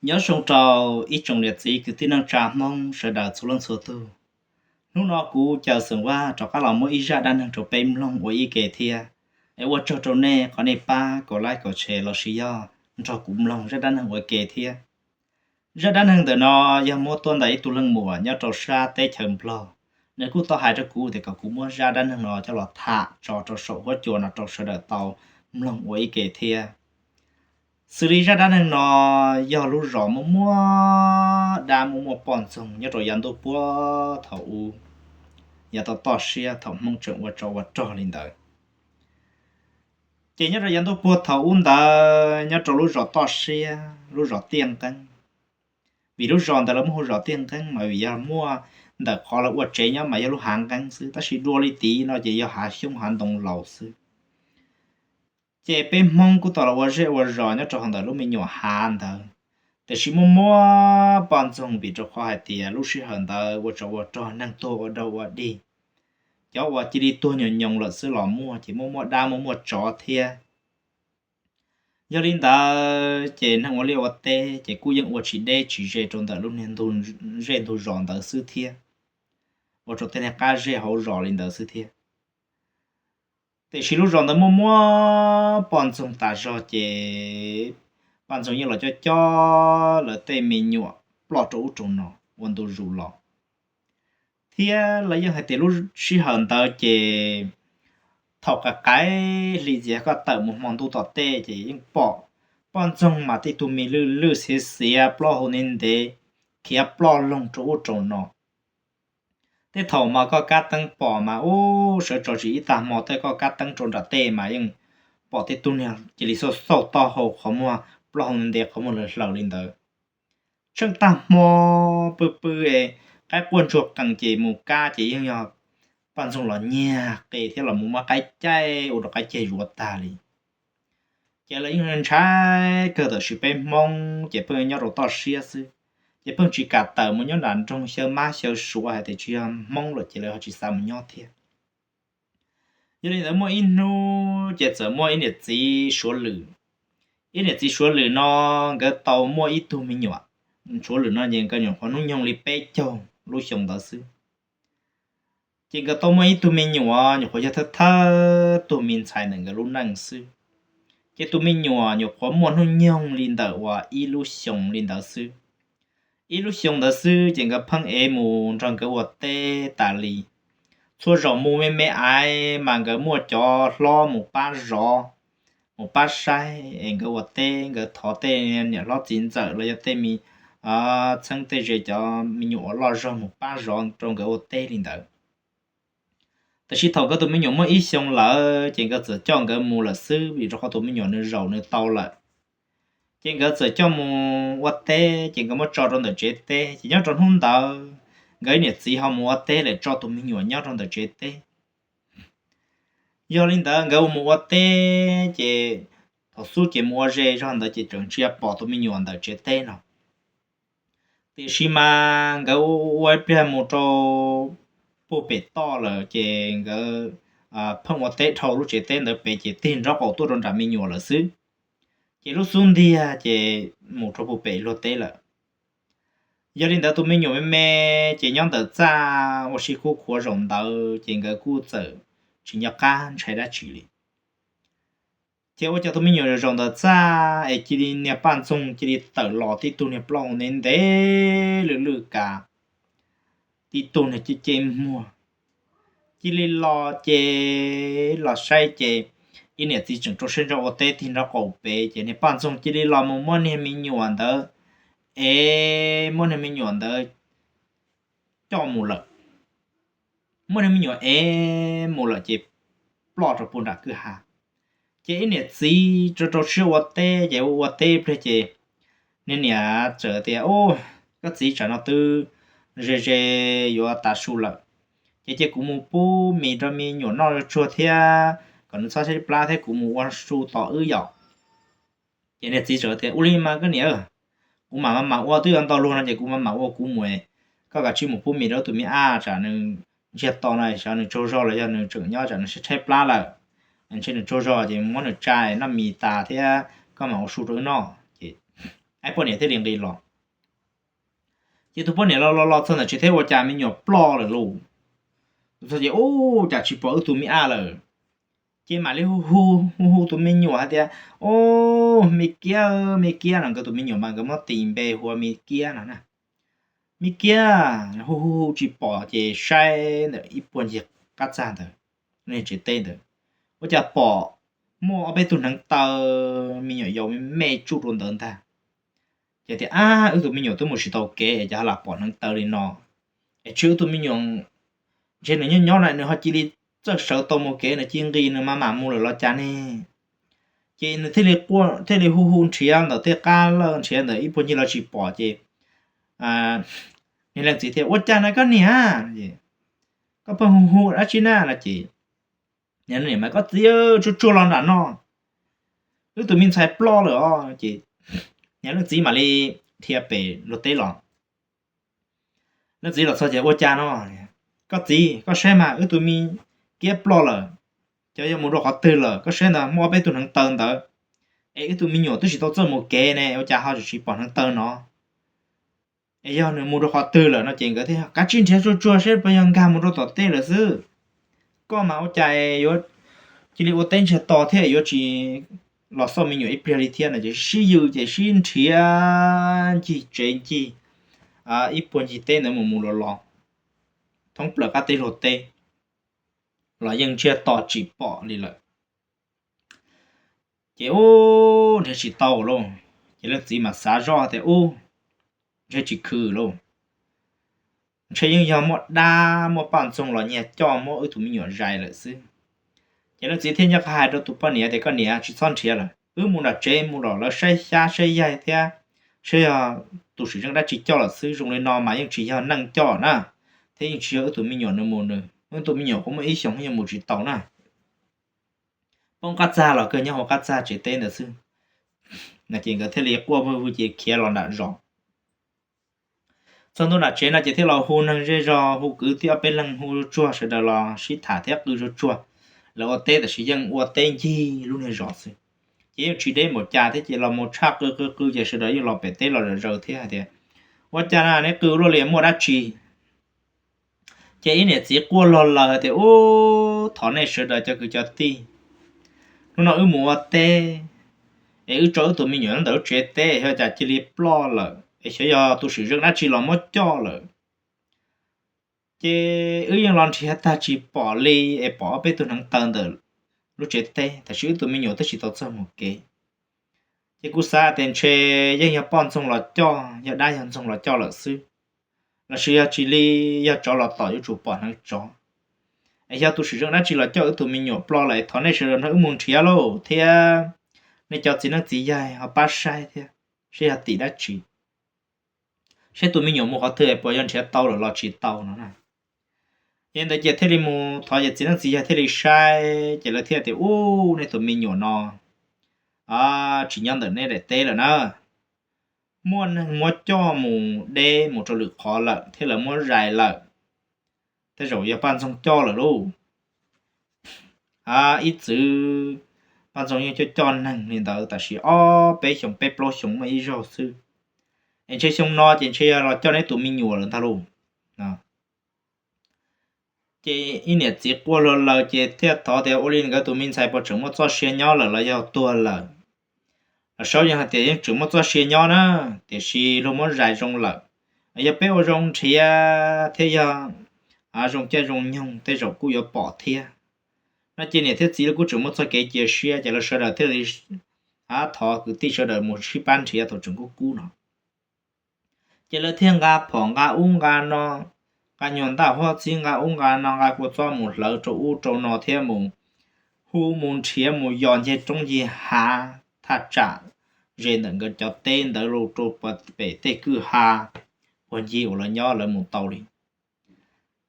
Nyob zoo rau ib tsoom niam txiv kwv tij neej tsa Hmoob sawv daws txhua leej txhua tug. Hnub no kuv Cawm Xeem Vaj rov qab los muab ib zaj dab neeg rau peb mloog ua ib ke thiab. Es ua tsaug rau nej qhov nej pab kom like kom share los sis yog nrog kuv mloog zaj dab neeg ua ke thiab. Zaj dab neeg ntawm no yog muab tuaj ntawm ib tug leej muam nyob rau sab teb chaws Nplog. Nws kuj tau hais rau kuv tias kom kuv muab zaj dab neeg no coj los tham tso rau saum huab cua no rau sawv daws tau mloog ua ib ke thiab. Xws li zaj dab neeg no yog lub zos muaj muaj dab muaj muaj poj ntxoog nyob rau yav ntuj puag thaum ub, yav toj toj siab thaum Hmoob tseem ua tsov ua rog li ntawd. Ces nyob rau yav ntuj puag thaum ub ntawd nyob rau lub zos toj siab, lub zos Tiaj Nqeeb. Vim lub zos ntawd lawv muab hu zos Tiaj Nqeeb mas vim yog muaj ntawm qhov lawv ua tsev nyob mas yog lub hav nqeeb xwb, tab sis dua li tid no ces yog hav xyoob hav ntoo laus xwb. Ces peb Hmoob kuj tau los ua zej ua zos nyob rau hauv ntawm lub me nyuam hav ntawd. Tiam sis muaj muaj poj ntxoog vim rau qhov hais tias lub sij hawm ntawd ua tsov ua rog neeg tuag ua dog ua dig, cov uas cia li tuag nyoos nyoos lawm xwb los muaj, ces muaj muaj dab muaj muaj tsov thiab. Yog li ntawd ces neeg ua liaj ua teb ces kuj yeej ua tsis deb tsis ze rau ntawm lub niag ntug zej ntug zos ntawd xwb thiab, ua rau tej niag qab zej hauv zos li ntawd xwb thiab. Tiam sis lub zos ntawd muaj muaj poj ntxoog tas zog ces poj ntxoog yeej los coj coj lawv tej me nyuam ploj rau ub rau no ua ntu zus los. Thiab lawv yeej hais tias lub sij hawm ntawd ces thaum qaim qaim hli ntxias koj tawm mus hmo ntuj tom tej ces yeej pom poj ntxoog mas tej tug me lwj lwj xiav xiav plaub hau ntev ntev khiav ploj loog rau ub rau no. Tej thaum mas koj kab teeb pom mas ub sawv tso tsis ib tag hmo tej koj kab teeb rau nram tej mas yeej pom tej tug niag cia li xauj xauj taub hau qhov muag plaub hau ntev qhov muag lawv hlaws li ntawd. Tsheej tag hmo pw pw es qaib quaj ntsuag qees ces mus kab ces yeej yog poj ntxoog los nyiag qe thiab los mus muab qaib caij ua rau qaib ceg zuav tag li. Ces lawv yeej ntshai kawg tam sis peb Hmoob ces pheej nyob rau toj siab xwb, ces pheej tsis kam tawm mus nyob nram nroog xyaw mab xyaw suav hais tias tsis yog Hmoob lawm ces lawv ho tsis xav mus nyob thiab. Yog li ntawd muaj ib hnub ces txawm muaj ib niam txiv suav lwm. Ib niam txiv suav lwm no nkawd tau muaj ib tug me nyuam. Suav lwm no ces nkawd nyuam qhuav hnub nyoog li peb caug lub xyoo ntawd xwb. Ces nkawd tau muaj ib tug me nyuam nyuam qhuav yog thawj thawj tug me ntxhais ntawm nkawd lub neej xwb. Ces tus me nyuam nyuam qhuav muaj hnub nyoog li ntawm uas ib lub xyoos li ntawd xwb. Ib lub xyoo ntawd xwb ces nkawd pheej ev mus nrog nkawd ua teb tas li. Txhua zaus mus me me aiv mas nkawd muaj cov hlob mus pab zov, mus pab saib es nkawd ua teb, nkawd thov tej niam hlob txiv ntxawm los yog tej me txheeb tej ze cov me nyuam uas loj zog mus pab zov rau nkawd ua teb li ntawd. Tab sis thaum nkawd tus me nyuam muaj ib xyoo lawm ces nkawd txawm coj nkawd mus lawm xwb vim rau qhov tus me nyuam nws zaum nws tau lawm. Ces nkawd txawm coj mus ua teb ces nkawd muab tso rau ntawm tsev teb ces nyob rau hnub ntawd nkawd ib niam txiv ho mus ua teb lawm tso tus me nyuam nyob rau ntawm tsev teb. Yog li ntawd nkawd mus ua teb ces thaum xub ces mus ua ze zog ntawd ces tseem ntsia pom tus me nyuam ntawm tsev teb no. Tiam sis mas nkawd ua ib pliag mus rau puag pem toj lawm ces nkawd pheej ua teb dhau lub tsev teb ntawd pem ces tig nraub qaum tuaj rau nram me nyuam lawm xwb. Ces lub xub ntiag ces mus rau puag pem luag teb lawm. Yog li ntawd tus me nyuam me me ces nyob ntawm txaj ua si kuj khuav zaum ntawd ces nkawd kuj txawm tsis nco qab ntshai dab tsi li. Ces ua cas tus me nyuam zaum ntawm txaj es cia li niag poj ntxoog cia li tawm los tib tug niag plaub hau ntev ntev lwj lwj kav, tib tug niag ceb ceb muag, cia li los ces los saib ces ib niam txiv tseem rau siab ntso ua teb tig nraub qaum pem ces niag poj ntxoog cia li los mus muab niag me nyuam ntawd, es muab niag me nyuam ntawd coj mus lawm. Muab niag me nyuam ev mus lawm ces ploj rau puag nram kwj ha. Ces ib niam txiv rau rau siab ua teb ces ua ua teb ib pliag ces niag niam txawm tias, Ub, koj txiv, tsam no twb ze ze yuav tav su lawm, ces cia kuv mus pub mis rau me nyuam noj tsuag thiab kom nws txhob tshaib plab thiab kuv mus ua su tos wb yom. Ces niag txiv txawm tias, Ua li mas koj niam, kuv mam mam ua, twb yuav ntau luag no ces kuv mam mam ua kuv mus. Koj kav tsij mus pub mis rau tus me ab tsam nws ntsiag to no xyov nws tsaug zog los yog nws tseem nyob tsam nws tshaib plab lawm. Ntshe nws tsaug zog ces muab nws tsa noj mis tas thiab koj mam ua su rau wb noj. Ces Ib poj niam thiaj li nqis los. Ces tus poj niam los los los txog ntawm tsev thiab ua cas me nyuam ploj lawm lauj. Tus txog ces, Ub, cas tsis pom wb tus me ab lawm? Ces mam li hu hu hu hu tus me nyuam hais tias, Ub, me kiab, me kiab no. Nkawd tus me nyuam mas nkawd muab tis npe hu ua me kiab no na. Me kiab, hu hu hu tsis pom ces saib ntawm ib puag ncig qab txag ntawd, tsev teb ntawd, ua cas pom muaj ob peb tug hneev taw me nyuam yaus me tsuj rau ntawd ntag. Ces tias, Ab, wb tus me nyuam twb mus tsis tau kev es cas ho lam pom hneev taw li no? Es tsis wb tus me nyuam, ntshe nws nyob nyob na nws ho cia li txawj sawv tau mus kev, nws cia nqis nws mam mam mus lawm los cas ne? Ces nws thiaj li quaj thiaj li hu hu nrhiav ntawm tej qab lawm nrhiav ntawm ib puag ncig los tsis pom ces niag leej txiv thiaj, Ua cas na koj niam? Koj pheej hu hu dab tsi na? No ces, Niam, koj txiv, tsuag tsuag los nram no, wb tus me ntxhais ploj lawm os. Ces niag leej txiv mam li dhia pem luag teb los. Leej txiv los txog ces, Ua cas no? Koj txiv, koj saib mas wb tus me kiab ploj lawm, cov yog mus rau qhov twg lawm? Koj saib ntawd muaj ob peb tug hneev taw ntawd, es wb tus me nyuam twb tsis tau txawj mus kev ne ua cas ho tsis pom hneev taw no? Es yog nws mus rau qhov twg lawm no? Ces nkawd thiaj, Kav tsij nrhiav tsuag tsuag seb puas yog nkag mus rau tom tej lawm xwb. Koj mas ua cas yuav cia li ua teb ntsiag to thiab yuav tsis los xauj me nyuam ib pliag li thiab no. Ces sib yws ces sib nrhiav ncig tsev ncig ib puag ncig teb ntawd mus mus los los thoob plaws qab teb luag teb los yeej ntsiag to tsis pom li lawm. Ces ub, nrhiav tsis tau lauj. Ces leej txiv mas xav zoj tias, Ub, ntshe tsis khwv lauj, ntshe yeej yog muaj dab muaj poj ntxoog los nyiag coj muab wb tus me nyuam zais lawm xwb. Ces leej txiv thiaj nyob qhov hais rau tus poj niam tias, Koj niam, tsis txhob nrhiav lawm, wb mus nram tsev mus los lawv saib xyab saib yaig thiab saib yog tus sim zeej dab tsi coj lawm xwb. Zoo li no mas yeej tsis yog neeg coj na, thiab yeej tsis yog wb tus me nyuam nws mus nws, wb tus me nyuam kuj muaj ib xyoos yeej mus tsis tau na. Poob qab txag los kawg nyob hauv qab txag tsev teb ntawd xwb. No ces nkawd thiaj li quaj vwg vwg ces khiav los nram zos. Txog ntua nram tsev no ces thiaj los hu neeg zej zog, hu kwv tij ob peb leeg, hu tsuag sawv daws los sib tham thiab qw tsuag tsuag. Lawv ua teb tab sis yeej ua teb ncig lub niag zos xwb, ces yeej tsis deb npaum cas thiab ces los mus tshaj qw qw qw ces sawv daws yeej los pem teb los zom zaws thiab hais tias, Ua cas na neb qw luaj li, muaj dab tsi? Ces ib niam txiv quaj log laws tias, Ub, thov nej sawv daws cov kwv cov tij, hnub no wb mus ua teb es wb tso wb tus me nyuam ntawm lub tsev teb xyov cas cia li ploj lawm es xyov yog tus sim zeej dab tsi los muab coj lawm. Ces wb yeej los nrhiav tag tsis pom li, es pom ob peb tug hneev taw ntawm lub tsev teb tab sis wb tus me nyuam twb tsis tau txog mus kev. Ces kuv xav tias ntshe yeej yog poj ntxoog los coj, yog dab yog ntxoog los coj lawm xwb, los sis yog tsis li yog tsov los tom yuav tsum pom hneev tsov. Es yog tus sim zeej dab tsi los coj wb tus me nyuam ploj lawm es thov nej sawv daws nrog wb mus nrhiav lauj, thiab nej cov txiv neeb txiv yaig ho pab saib thiab, saib yog tim dab tsi, saib tus me nyuam mus qhov twg es puas yog nrhiav tau lawm los tsis tau no na. Yog li ntawd ces thiaj li mus thov ces txiv neeb txiv yaig thiaj li saib ces lawv thiaj tias, Ub, nej tus me nyuam no tsis nyob ntawm nej daim teb lawm na, muaj neeg muab coj mus deb mus rau lwm qhov lawm thiab lawv muab zais lawm. Tej zaum yog poj ntxoog coj lawm lauj. Ib txwm poj ntxoog yeej coj coj neeg li ntawd tab sis ob peb xyoos peb plaub xyoos muaj ib zaug xwb, es ntshe xyoo no ces ntshe yog los coj neb tus me nyuam lawm ntag lauj. Ces ib niam txiv quaj log laws ces thiaj thov tias, Ua li nkawd tus me ntxhais puas tseem muaj txoj sia nyob lawm los yog tuag lawm? Los saub yeej hais tias yeej tseem muaj txoj sia nyob na, tiam sis luag muab zais zoo lawm. Yog peb ua zoo nrhiav thiab yog zoo caij zoo nyoog tej zaum kuj yuav pom thiab. No ces niam thiab txiv lawv kuj tseem muaj txoj kev cia siab ces lawv sawv daws thiaj li thov kwv tij sawv daws mus sib pab nrhiav thaum tseem kub kub no. Ces lawv thiaj nqa phom nqa ub nqa no, nqa nyuag ntaj huab txhib nqa ub nqa no nqa kua txob mus hlawv rau ub rau no thiab mus hu mus nrhiav mus yos ncig roob ncig hav thaj tsam ze ntawm nkawd cov teb ntawd los rau pem tej kwj ha puag ncig uas lawv nyob lawv mus tau li.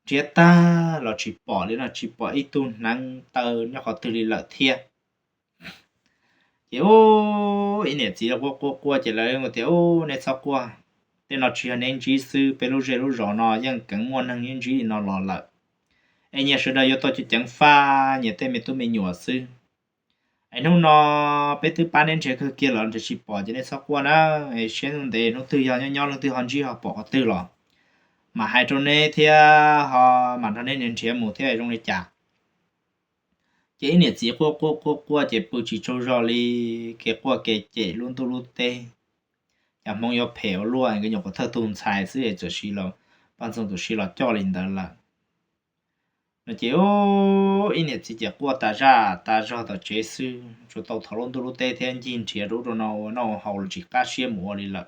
Nrhiav tag los tsis pom li no, tsis pom ib tug hneev taw nyob qhov twg li lawm thiab. Ces ib niam txiv quaj quaj quaj ces lawv tias, Ub, nej txhob quaj, tej no tsis yog neb ntsib xwb, peb lub zej lub zos no yeej keev muaj neeg neb ntsib li no los lawm. Es nyias sawv daws yuav tau ceev faj nyias tej me tub me nyuam xwb. Es hnub no peb twb pab neb nrhiav kawg kiag los nrhiav tsis pom ces nej txhob quaj na. Siab ntev hnub twg yog nyob nyob leej twg ho ntsib ho pom qhov twg los mam hais rau neb thiab ho mam nrog neb nrhiav mus thiab zoo li cas. Ces ib niam txiv quaj quaj quaj quaj ces pw tsis tsaug zog li, kev quaj kev cem lub ntuj lub teb. Cas Hmoob yuav phem ua luaj, nkawd nyuam qhuav thawj tug ntxhais xwb es txawm siv los, Paj Ntxoog txawm siv los coj li ntawd lawm no ces ib niam txiv ces quaj tas zaj tas zog tom tsev xwb, tsuas tau thov lub ntuj lub teb thiab ncig nrhiav rau ub rau no ua noj ua haus los tsis qab siab mus ua li lawm.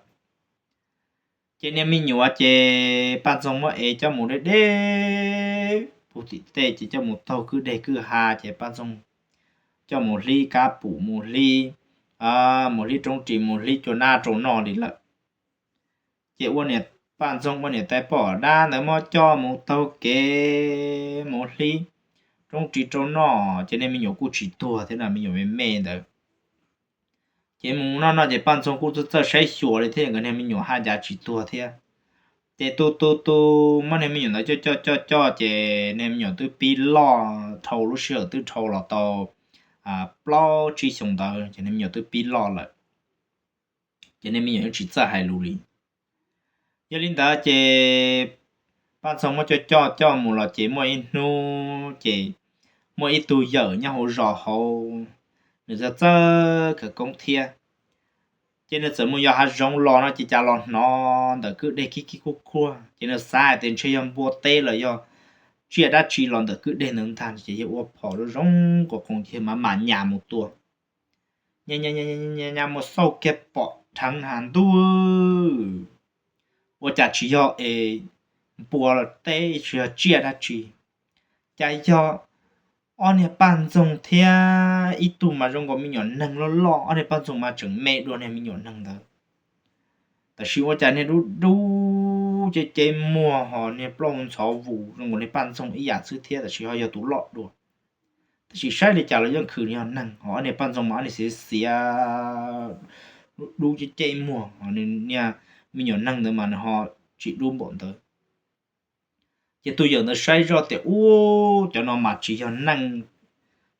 Ces niag me nyuam ces Paj Ntxoog muab ev coj mus deb deb puag tim tej ces coj mus taug kwj deg kwj ha ces Paj Ntxoog coj mus hlib kab pum, mus hlib, mus hlib roob ris, mus hlib cua nab rau noj li lawm. Ces ua niam, Paj Ntxoog ua niam tais poj dab ntawd muab coj mus taug kev mus hlib roob ris rau noj ces niag me nyuam kuj tsis tuag thiab na, me nyuam me me ntawd. Ces mus noj noj ces Paj Ntxoog kuj txawj txawj saib xyuas li thiab, nkawd niag me nyuam haj yam tsis tuag thiab. Ces tu tu tu muab niag me nyuam ntawd coj coj coj coj ces niag me nyuam twb pib loj dhau, lub sij hawm twb dhau los tau plaub tsib xyoos ntawd ces niag me nyuam twb pib loj lawm. Ces niag me nyuam yeej tsis txawj hais lus li. Yog li ntawd ces Paj Ntxoog muab coj coj coj mus los ces muaj ib hnub ces muaj ib tug yawm nyob hauv zos hauv, nws txawj txawj khawv koob thiab. Ces nws txawm mus yos hav zoov los no ces cas los hnov ntawm kwj deg kib kib kuj khuaj ces nws xav hais tias ntshe yog npua teb los yog tsiaj dab tsi los ntawm kwj deg ntawd ntag ces yawg ua phom zoo zoo qos qoos ces yawg mam mam nyas mus tua. Nyas nyas mus xauj kiag pom dheev na, ntuj, ua cas tsis yog es npua teb, tsis yog tsiaj dab tsi, cas yog ob niag Paj Ntxoog thiab ib tug mas zoo nkaus me nyuam neeg loj loj, ob niag Paj Ntxoog mas tseem me dua niag me nyuam neeg ntawd. Tab sis ua cas niag dub dub ceb ceb muag ho niag plaub hau ntxhov vus zoo nkaus niag Paj Ntxoog ib yam xwb thiab tab sis ho yog tus loj dua. Tab sis saib li cas los yeej khwv yog neeg, ho ob niag Paj Ntxoog mas ob niag xiav xiav dub dub ceb ceb muag, ho niag me nyuam neeg ntawd mas nws ho tsis dub npaum ntawd. Ces tus yawm ntawd saib zoj tias ub, cov no mas tsis yog neeg,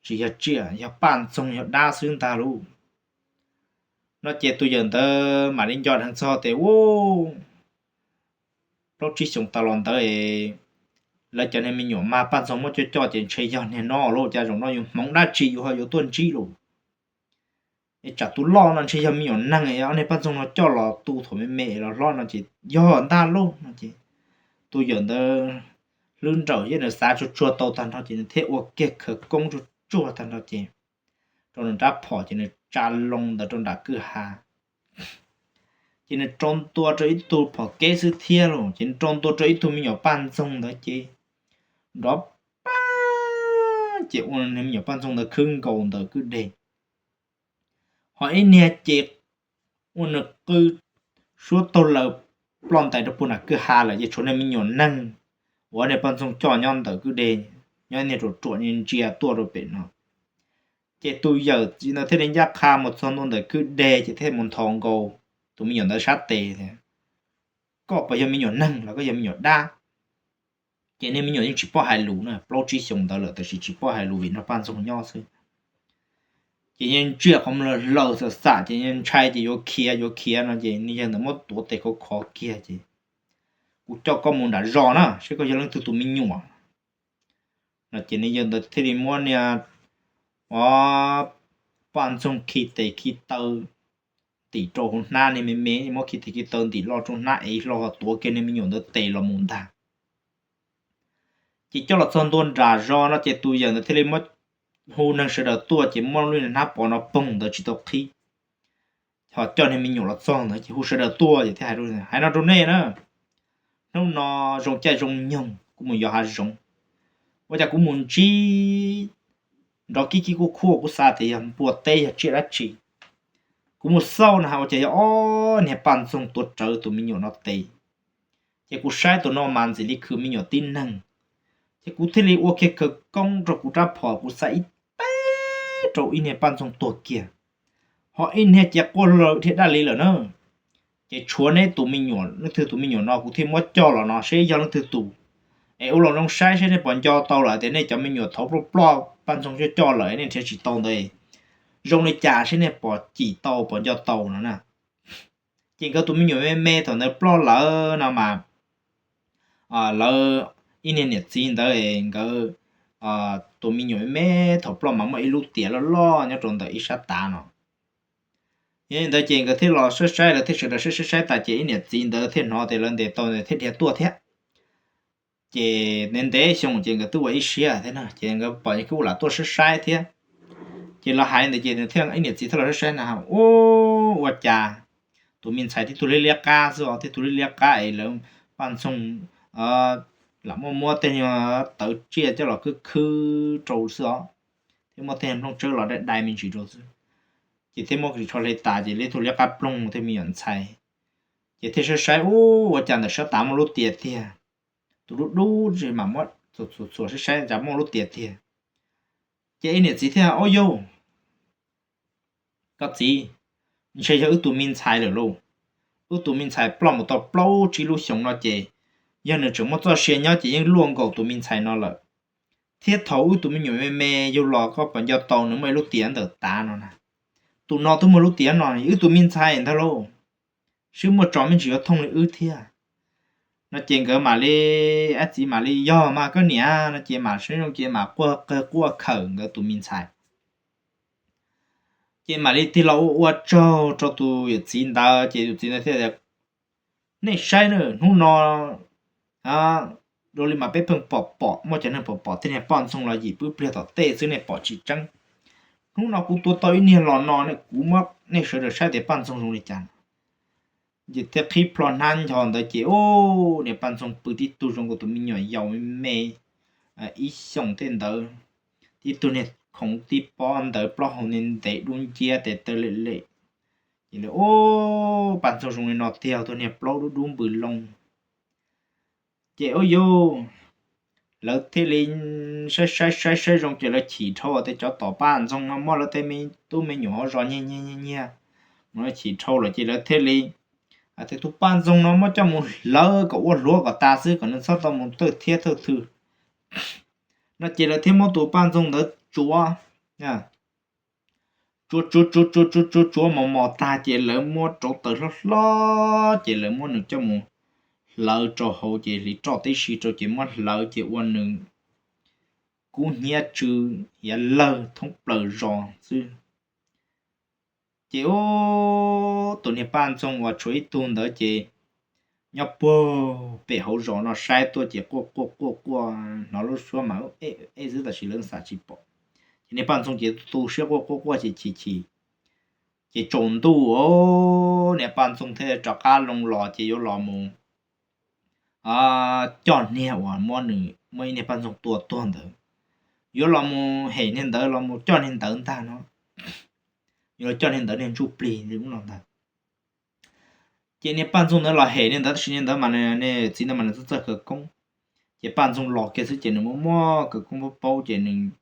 tsis yog tsiaj, yog Paj Ntxoog yog dab xwb ntag lauj. No ces tus yawm ntawd mam li nco dheev txog tias ub, plaub tsib xyoos tas los ntawd lawv cov niag me nyuam mas Paj Ntxoog muab coj coj ces ntshe yog niag no lauj, cas zaum no yus hmoov dab tsi yus ho yuav tuaj ntsib lauj. Es tsam tus loj no ntshe yog me nyuam neeg, ob niag Paj Ntxoog no coj los tu thaum me me los hlob no ces yog ntag lauj no ces tus yawm ntawd hlwb nrawm thiab nws xav tsuag tsuag tau tag nrho ces nws thiaj ua kiag khawv koob tsuag tsuag tag nrho ces rau nws rab phom ces nws tsa loo ntawd rau nram kwj ha. Ces nws rau ntua rau ib tug phom keb xwb thiab lauj, ces nws rau ntua rau ib tug me nyuam Paj Ntxoog ntawd ces nrov pab ces ua me nyuam Paj Ntxoog ntawd khwb nkaus ntawm kwj deg. Ho ib niag ces ua nws qw suab taug laws ploj ntais rau puag nram kwj ha lawm ces tshuav niag me nyuam neeg uas niag Paj Ntxoog coj nyob ntawm kwj deg, nyob niag ruam ruam ntsia tuaj rau pem no. Ces tus yawm txiv ntawd thiaj li ncaj qha mus txog ntua ntawm kwj deg ces thiaj mus nthos nkaus tus me nyuam ntawd sab tes tias, koj puas yog me nyuam neeg los koj yog me nyuam dab? Ces niag me nyuam yeej tsis paub hais lus na, plaub tsib xyoos ntawd lawm tab sis tsis paub hais lus vim nrog Paj Ntxoog nyob xwb. Ces yeej ntsia qhov muag hlaws xam xam ces yeej ntshai ces yuav khiav yuav khiav no ces niag yawg ntawd muab tuav tes khov khov kiag ces, kuv coj koj mus nram zos na seb koj yog leej twg tus me nyuam no ces niag yawg ntawd thiaj li muab niag, o, Paj Ntxoog khi tes khi taw ntim rau hauv hnab, niag me me muab khi tes khi taw ntim loj rau hnab ev hlo tuav kiag niag me nyuam ntawd tes los mus ntag. Ces coj los txog ntua nram zos no ces tus yawm ntawd thiaj li muab hu neeg sawv daws tuaj ces muab lub hnab pov no poog ntawd tsis tau qhib. Ho coj niag me nyuam los txog ntawd ces hu sawv daws tuaj ces thiaj hais, hais no rau nej na, hnub no zoo caij zoo nyoog kuv mus yos hav zoov, ua cas kuv mus ntsib nrov kib kib kuj khuaj, kuv xav tias yog npua teb yog tsiaj dab tsi. Kuv mus xauj no ha ua cas yog ob niag Paj Ntxoog tuav rawv tus me nyuam no tes. Ces kuv saib tus no mas ntxim li khwv me nyuam tib neeg. Ces kuv thiaj li ua kiag khawv koob rau kuv rab phom kuv xa ib teb rau ib niag Paj Ntxoog tuag kiag. Ho ib niag ces quaj lawm dhia daj li lawm na. Ces tshuav neb tus me nyuam, leej twg tus me nyuam no kuv thiaj muab coj los no seb yog leej twg tus. Es ua los zoo saib seb nej puas nco tau lawm tias nej cov me nyuam thaud ploj ploj Paj Ntxoog coj coj lawm nej nrhiav tsis tau ntawd, zoo li cas seb nej pom cim tau pom nco tau no na. Ces nkawd tus me nyuam me me thaum ntawd ploj lawm no mas, lawv ib niag niam txiv ntawd nkawd tus me nyuam me me thaum ploj mas muaj ib lub tiam loj loj nyob rau ntawm ib sab tav no. Yog li ntawd ces nkawd thiaj los saib saib, lawv thiaj sawv daws saib saib saib tas ces ib niam txiv ntawd thiaj hnov tias lawv ntes tau ntawd thiaj dhia tuaj thiab. Ces ntev ntev xyoo ces nkawd twb ua ib siab thiab na, ces nkawd pom kuj lam tuaj saib saib thiab. Ces lawv hais ntawd ces nws thiaj, ib niam txiv thiaj los saib saib na, ua, ua cas tus me ntxhais tib tug liab liab qab xwb os, tib tug liab liab qab es lawv poj ntxoog lam muab muab tej nyuag tawv tsiaj coj los khwb khwb rau xwb os, thiab muab tej nyuag nplooj tsawb los dai dai me ntsis rau xwb. Ces thiaj muab ris tsho hle tas ces li tug liab qab ploog thiab me nyuam ntxhais. Ces thiaj saib saib, ua cas ntawm sab tav muaj lub tiam tiag, tus dub dub tsis mam muab txuas txuas saib saib cas muaj lub tiam tiag. Ces ib niam txiv thiaj, Au yau, koj txiv, ntshe yog wb tus me ntxhais lawm lauj. Wb tus me ntxhais ploj mus tau plaub tsib lub xyoos no ces yog nws tseem muaj txoj sia nyob ces yeej luaj nkaus tus me ntxhais no lawm. Thiab thaum wb tus me nyuam me me yug los koj puas nco tau nws muaj ib lub tiam ntawm tav no na. Tus no twb muaj lub tiam no, wb tus me ntxhais ntag lauj. Sib muaj tso me ntsis yuav thooj li wb thiab. No ces nkawd mam li, ab txiv mam li, Yog mas koj niam, no ces mam sib zoo ces mam quaj qw quaj khawm nkawd tus me ntxhais. Ces mam li tig los ua ua tsaug rau tus yawm txiv ntawd ces tus txiv ntawd thiaj tias, Nej saib na, hnub no zoo li mas peb pheej pom pom muaj cov neeg pom pom tej niag poj ntxoog los yim pwb pliag tom tej xwb, nej pom tsis tseeb. Hnub no kuv tua tau ib niag los no ne, kuv muab nej sawv daws saib tias poj ntxoog zoo li cas. Ces thiaj qhib plho hnab ncho ntawd ces, u, niag poj ntxoog pw tib tug zoo nkaus tus me nyuam yaus me me ib xyoos tej ntawd, tib tug niag khoov tib pob ntawd, plaub hau ntev ntev dub nciab tes taw lem lem. Ces, u, poj ntxoog zoo li no tiag, tus niag plaub dub dub npws loo. Ces, u, yus, lawv thiaj li saib saib saib saib zoo ces lawv chim dhau tias cov tom poj ntxoog no muab lawv tej me tub me nyuam hauv zos nyiag nyiag nyiag nyiag mus, lawv chim dhau lawm ces lawv thiaj li hais tias tus poj ntxoog no muab coj mus hlawv kom ua hluav kom tas xwb kom nws txhob tau mus thawj thiab thawj thw. No ces lawv thiaj muab tus poj ntxoog ntawd tsuav, tsuav tsuav tsuav tsuav tsuav tsuav tsuav mos mos tag ces lawv muab rauv taws hlob hlob ces lawv muab nws coj mus hlawv rau hauv ces hliv roj tib si rau ces muab hlawv ces ua nws kub hnyiab tsw hiav lawg thoob plaws zos xwb. Ces, u, tus niag poj ntxoog uas tshuav ib tug ntawd ces nyob puag pem hauv zos no saib tuaj ces quaj quaj quaj quaj hnov lub suab mas ej xwb tab sis lawv xav tsis pom. Ces niag poj ntxoog ces tu siab quaj quaj quaj ces chim chim. Ces tsaus ntuj, niag poj ntxoog thiaj rov qab loo los ces yuav los mus coj niag uas muab nws muab ib niag poj ntxoog tua tuag ntawd, yuav los mus hem niag ntawd los mus coj niag ntawd ntag no. Yuav los coj niag ntawd niag ntsuj plig li ub no ntag. Ces niag poj ntxoog ntawd los hem niag ntawd tab sis niag ntawd mas niag txiv ntawd mas nws txawj txawj khawv koob. Ces poj ntxoog los kiag xwb ces nws muab muab khawv koob paub paub ces nws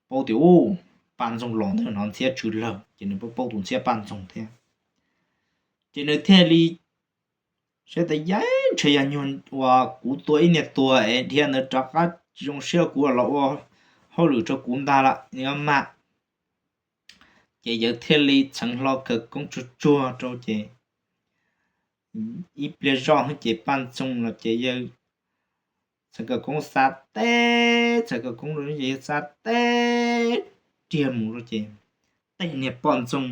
paub tias, u, poj ntxoog los ntawd hnov ntxhiab tsw lawg ces nws paub paub tus ntxhiab poj ntxoog thiab. Ces nws thiaj li saib tas, yawg, ntshe yog nyuag uas kuv tua ib niag tuag es dhia ntawd rov qab tsis zoo siab kuv los ua hauj lwm rau kuv ntag lawm mas. Ces yawg thiaj li txheev hlo khawv koob tsuag tsuag rau ces ib pliag zoj ces poj ntxoog los ces yawg txheev khawv koob xa teb, txheev khawv koob rau ces yawg xa teb riag mus rau ces tej niag poj ntxoog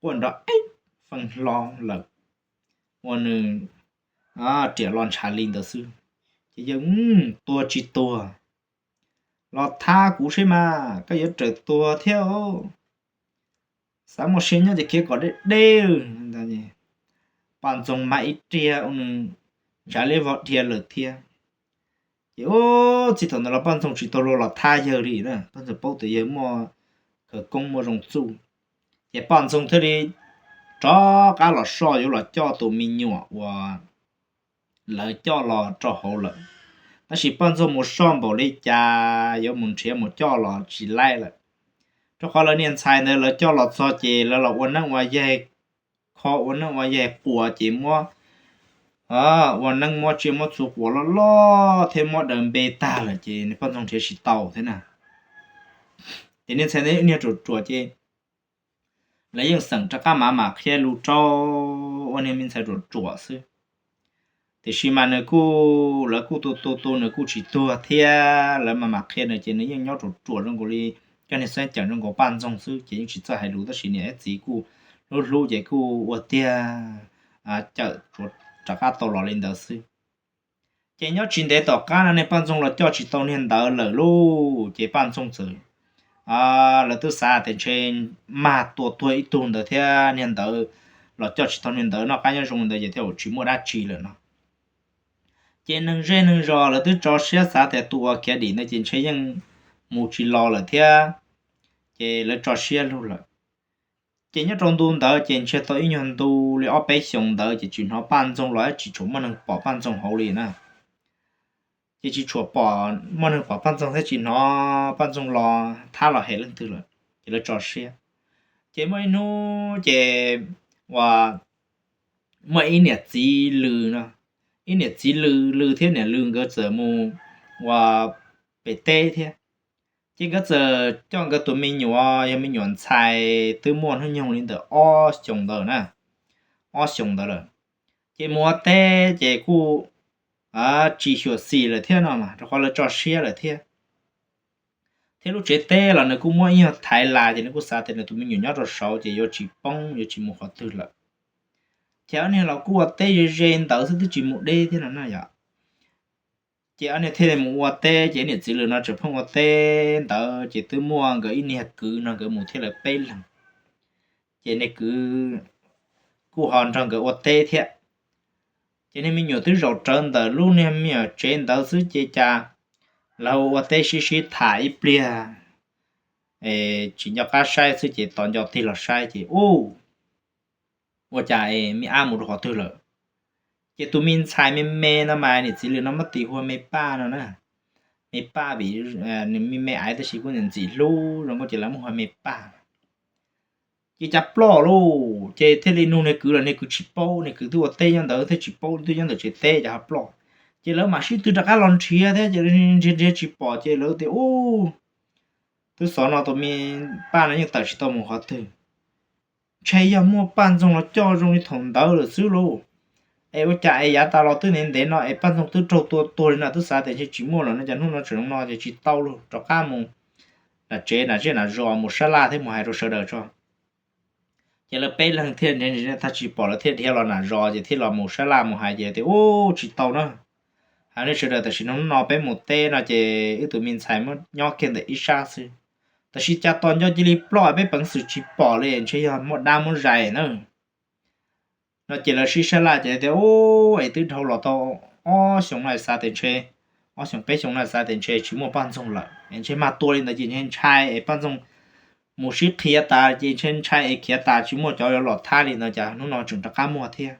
quaj nrov eb feej hlo lawm, ua nws riam los ntshav li ntawd xwb. Ces yawg, tuag tsis tuag, los thab kuv seb mas koj yuav rawm tuag thiab. Xav muaj sia nyob ces khiav kom deb deb. Poj ntxoog mas ib riag ua nws ntshav liab vog dhia lawm thiab. Ces, u, txij thaum ntawd los poj ntxoog tsis tau luag los thab yawg li na, poj ntxoog paub tias yawg muaj khawv koob muaj zoo txuj. Ces poj ntxoog thiaj li rov qab los soj yuav los coj tus me nyuam uas lawv coj los rau hauv lawm. Tab sis poj ntxoog mus soj npaum li cas yuav mus nrhiav mus coj los tsis laib lawm, rau qhov lawv niag ntxhais ntawd lawv coj los txog ces lawv los ua neeb ua yaig, kho ua neeb ua yaig quas ces muab ua neeb muab tsiaj muab txhu quas loj loj thiab muab daws npe tag lawm ces niag poj ntxoog nrhiav tsis tau thiab na. Ces niag ntxhais ntawd niag ruam ruam ces lawv yeej xeem rov qab mam mam qhia lus rau ua niag me ntxhais ruam ruam xwb. Tiam sis mas nws kuj, lawv kuj tu tu tu nws kuj tsis tuag thiab, lawv mam mam qhia nws ces nws yeej nyob ruam ruam zoo nkaus li cov niag xeeb ceem zoo nkaus Paj Ntxoog xwb ces yeej tsis txawj hais lus, tab sis niam thiab txiv kuj hlub hlub ces kuj ua tiag cawm rov qab tau los li ntawd xwb. Ces nyob tsis ntev tom qab no niag Paj Ntxoog los coj tsis tau niag ntawd lawm lauj, ces Paj Ntxoog txawm, lawv twb xav tias ntshe mag tua tuag ib tug ntawd thiab niag ntawd los coj tsis tau niag ntawd noj qab nyob zoo ntawd ces thiaj tsis muaj dab tsi lawm no. Ces neeg zej neeg zos lawv twb tso siab xav tias tus uas khiav dim ntawd ces ntshe yeej mus tsis los lawm thiab, ces lawv tso siab lug lawm. Ces nyob rau ntu ntawd ces ntshe tau ib nyuag ntu li ob peb xyoos ntawd ces tsis hnov Paj Ntxoog los, tsis tshua muaj neeg pom Paj Ntxoog hauv li na. Ces tsis tshua pom, muaj neeg pom Paj Ntxoog thiab tsis hnov Paj Ntxoog los thab los hem leej twg lawm, ces lawv tso siab. Ces muaj ib hnub ces uas muaj ib niam txiv lw no, ib niam txiv lw, lw thiab niam lw nkawd txawm mus uas pem teb thiab. Ces nkawd txawm coj nkawd tus me nyuam, yog me nyuam ntxhais twb muaj hnub nyoog li ntawm ob xyoos ntawd na, ob xyoos ntawd lawm. Ces mus ua teb ces kuj tsis xyuam xim lawm thiab no mas, rau qhov lawv tso siab lawm thiab. Thiab lub tsev teb los nws kuj muab ib nyuag thaiv las, ces nws kuj xav tias nws tus me nyuam nyob rau saud ces yuav tsis poob yuav tsis mus qhov twg lawm. Ces ob niag los kuj ua teb ze ze ntawd xwb twb tsis mus deb thiab no na yom. Ces ob niag thiaj li mus ua teb, ces niam txiv lw no tseem pheej ua teb ntawd ces twb muaj nkawd ib niag kwv no nkawd mus thiab lawv peb leeg. Ces niag kwv kuj ho nrog nkawd ua teb thiab. Ces niag me nyuam twb zaum rawv ntawm lub niag me nyuam tsev ntawd xwb ces cas lawv ua teb sib sib tham ib pliag tsis nco qab saib xwb ces tos nco tig los saib ces ub, ua cas es me ab mus rau qhov twg lawm? Ces tus me ntxhais me me no mas niam txiv lw no muab tis hu ua me Paj no na. Me Paj vim nws me me aiv tab sis kuj ntxim hlub zoo nkauj ces lawv muab hu ua me Paj. Ces cas ploj lauj, ces thiaj li nug niag kwv los niag kwv tsis paub, niag kwv twb ua teb nyob ntawd thiab tsis paub, twb nyob ntawm tsev teb cas ho ploj. Ces lawv mam sib tw rov qab los nrhiav thiab ces nrhiav nrhiav tsis pom ces lawv tias ub, twb xov no tus me Paj no yeej tawm tsis tau mus qhov twg. Ntshe yog muaj Paj Ntxoog los coj zoo li thaum ntawd lawm xwb lauj. Es ua cas es yav tas los twb ntev ntev no es Paj Ntxoog twb raug tua tuag li no twb xav tias ntshe tsis muaj lawm no cas hnub no tseem zoo no ces tsis tau lauj, rov qab mus nram tsev nram zej nram zos mus sab laj thiab mus hais rau sawv daws tso. Ces lawv peb leeg thiaj nrhiav tag tsis pom lawv thiaj dhia los nram zos ces thiaj los mus sab laj mus hais ces tias ub tsis tau na. Hais nej sawv daws tam sim no hnub no peb mus teb no ces wb tus me ntxhais muab nyob kiag ntawm ib sab xwb. Tab sis cas tos nco cia li ploj peb peev xwm tsis pom li ntshe yog muaj dab muab zais na. No ces lawv sib sab laj ces tias ub es twb dhau los tau ob xyoos no xav tias ntshe, ob xyoos peb xyoos no xav tias ntshe tsis muaj Paj Ntxoog lawm es ntshe mag tua li ntawd ces ntshe ntshai es Paj Ntxoog mus sib qhia tas ces ntshe ntshai es khiav tas tsis muaj cov yuav los thab li ntawd cas hnub no tseem rov qab muaj thiab.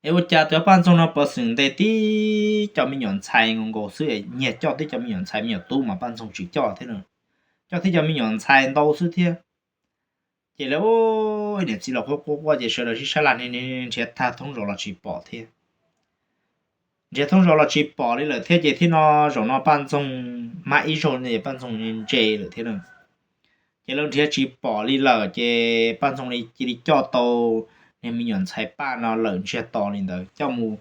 Es ua cas cov Paj Ntxoog no peev xwm ntes tib co me nyuam ntxhais nkaus nkaus xwb, nyiag coj tib co me nyuam ntxhais me nyuam tub mas Paj Ntxoog tsis coj thiab, coj tib co me nyuam ntxhais ntau xwb thiab. Ces lawv ib niam txiv los quaj quaj quaj ces sawv daws sib sab laj nrhiav tag thoob zos los tsis pom thiab. Nrhiav thoob zos los tsis pom li lawm thiab ces thiab no zaum no Paj Ntxoog hmab ib zaug no ces Paj Ntxoog ntse lawm thiab na. Ces lawv nrhiav tsis pom li lawm ces Paj Ntxoog li cia li coj tau niag me nyuam ntxhais Paj no lawm ntsiag to li ntawd coj mus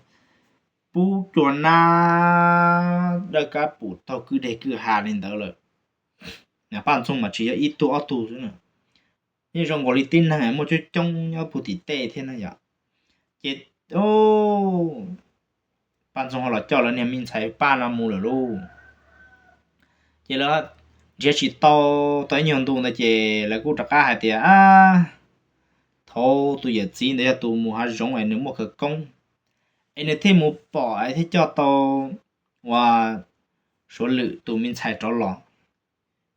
pub cua nab dawb kab pum taug kwj deg kwj ha li ntawd lawm. Paj Ntxoog mas tsis yog ib tug ob tug xwb na, yeej zoo nkaus li tib neeg muaj coob coob nyob puag tim tej thiab na yom. Ces Paj Ntxoog ho los coj lawv niag me ntxhais Paj no mus lawm lauj. Ces lawv nrhiav tsis tau tau ib nyuag ntu ntawd ces lawv kuj rov qab hais tias, a, thaum tus yawm txiv ntawd yog tus mus hav zoov es nws muaj khawv koob es nws thiaj mus pom es thiaj coj tau uas Suav Lwm tus me ntxhais rov los.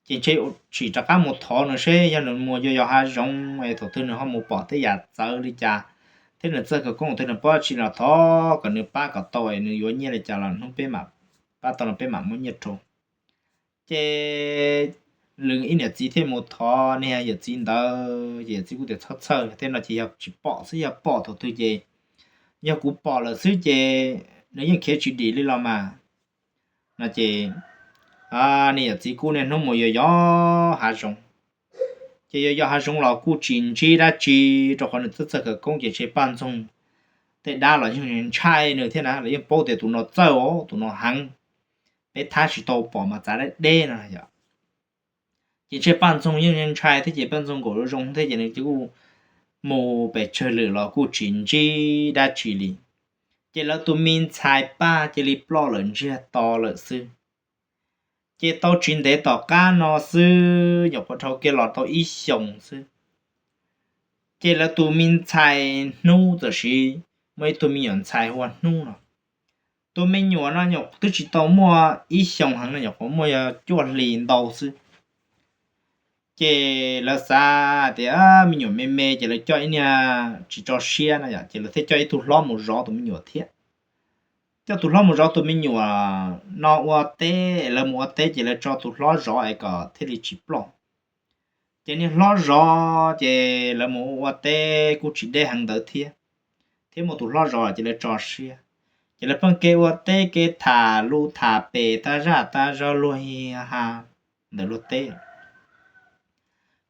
Ces ntshe tsim rov qab mus thov nws seb yog nws mus yos yos hav zoov es thaum twg nws ho mus pom tej yam txawv li cas thiab nws txawj khawv koob twg nws paub tsi los thov kom nws pab kom tau es nws yuav nyiaj li cas los hnub peb mam pab tau no peb mam muab nyiaj rau. Ces Lwm ib niam txiv thiaj mus thov niag yawm txiv ntawd ces yawm txiv kuj tias txhob txhawj, tej no ces yog tsis pom xwb, yog pom thaum twg ces yog kuv pom lawm xwb ces nws yeej khiav tsis dim li los mas. No ces niag yawm txiv kuj niaj hnub mus yos yos hav zoov. Ces yog yos hav zoov los kuj tsis ntsib dab tsi, rau qhov nws twb txawj khawv koob, ces ntshe Paj Ntxoog tej dab los yeej ntshai nws thiab na, los yeej paub tias tus no txawj os, tus no heev, peb thab tsis tau pom mas txav deb deb no yom. Ces ntshe Paj Ntxoog yeej ntshai thiab, ces Paj Ntxoog nkaum zoo thiab, ces nws kuj mus pes tsawg lwm los kuj tsis ntsib dab tsi li. Ces lawv tus me ntxhais Paj cia li ploj lawm ntsiag to lawm xwb. Ces tau tsis ntev tom qab no xwb, nyuam qhuav dhau kiag los tau ib xyoos xwb, ces lawv tus me ntxhais Hnub txawm sis muaj ib tug me nyuam ntxhais hu ua Hnub no. Tus me nyuam no nyuam twb tsis tau muaj ib xyoos heev no, nyuam qhuav muaj yog cuaj hlis ntau xwb. Ces lawv xav tias me nyuam me me ces lawv coj ib niag tsis tso siab no yom, ces lawv thiaj coj ib tug hlob mus zov tus me nyuam thiab. Coj tus hlob mus zov tus me nyuam no ua teb, lawv mus ua teb ces lawv tso tus hlob zov es kom thiaj li tsis ploj. Ces niag hlob zov ces lawv mus ua teb kuj tsis deb heev ntawd thiab, thiab muaj tus hlob zov ces lawv tso siab. Ces lawv pheej kev ua teb kev tham lus tham pem tab zaj tab zog luag hi ha ntawm luag teb.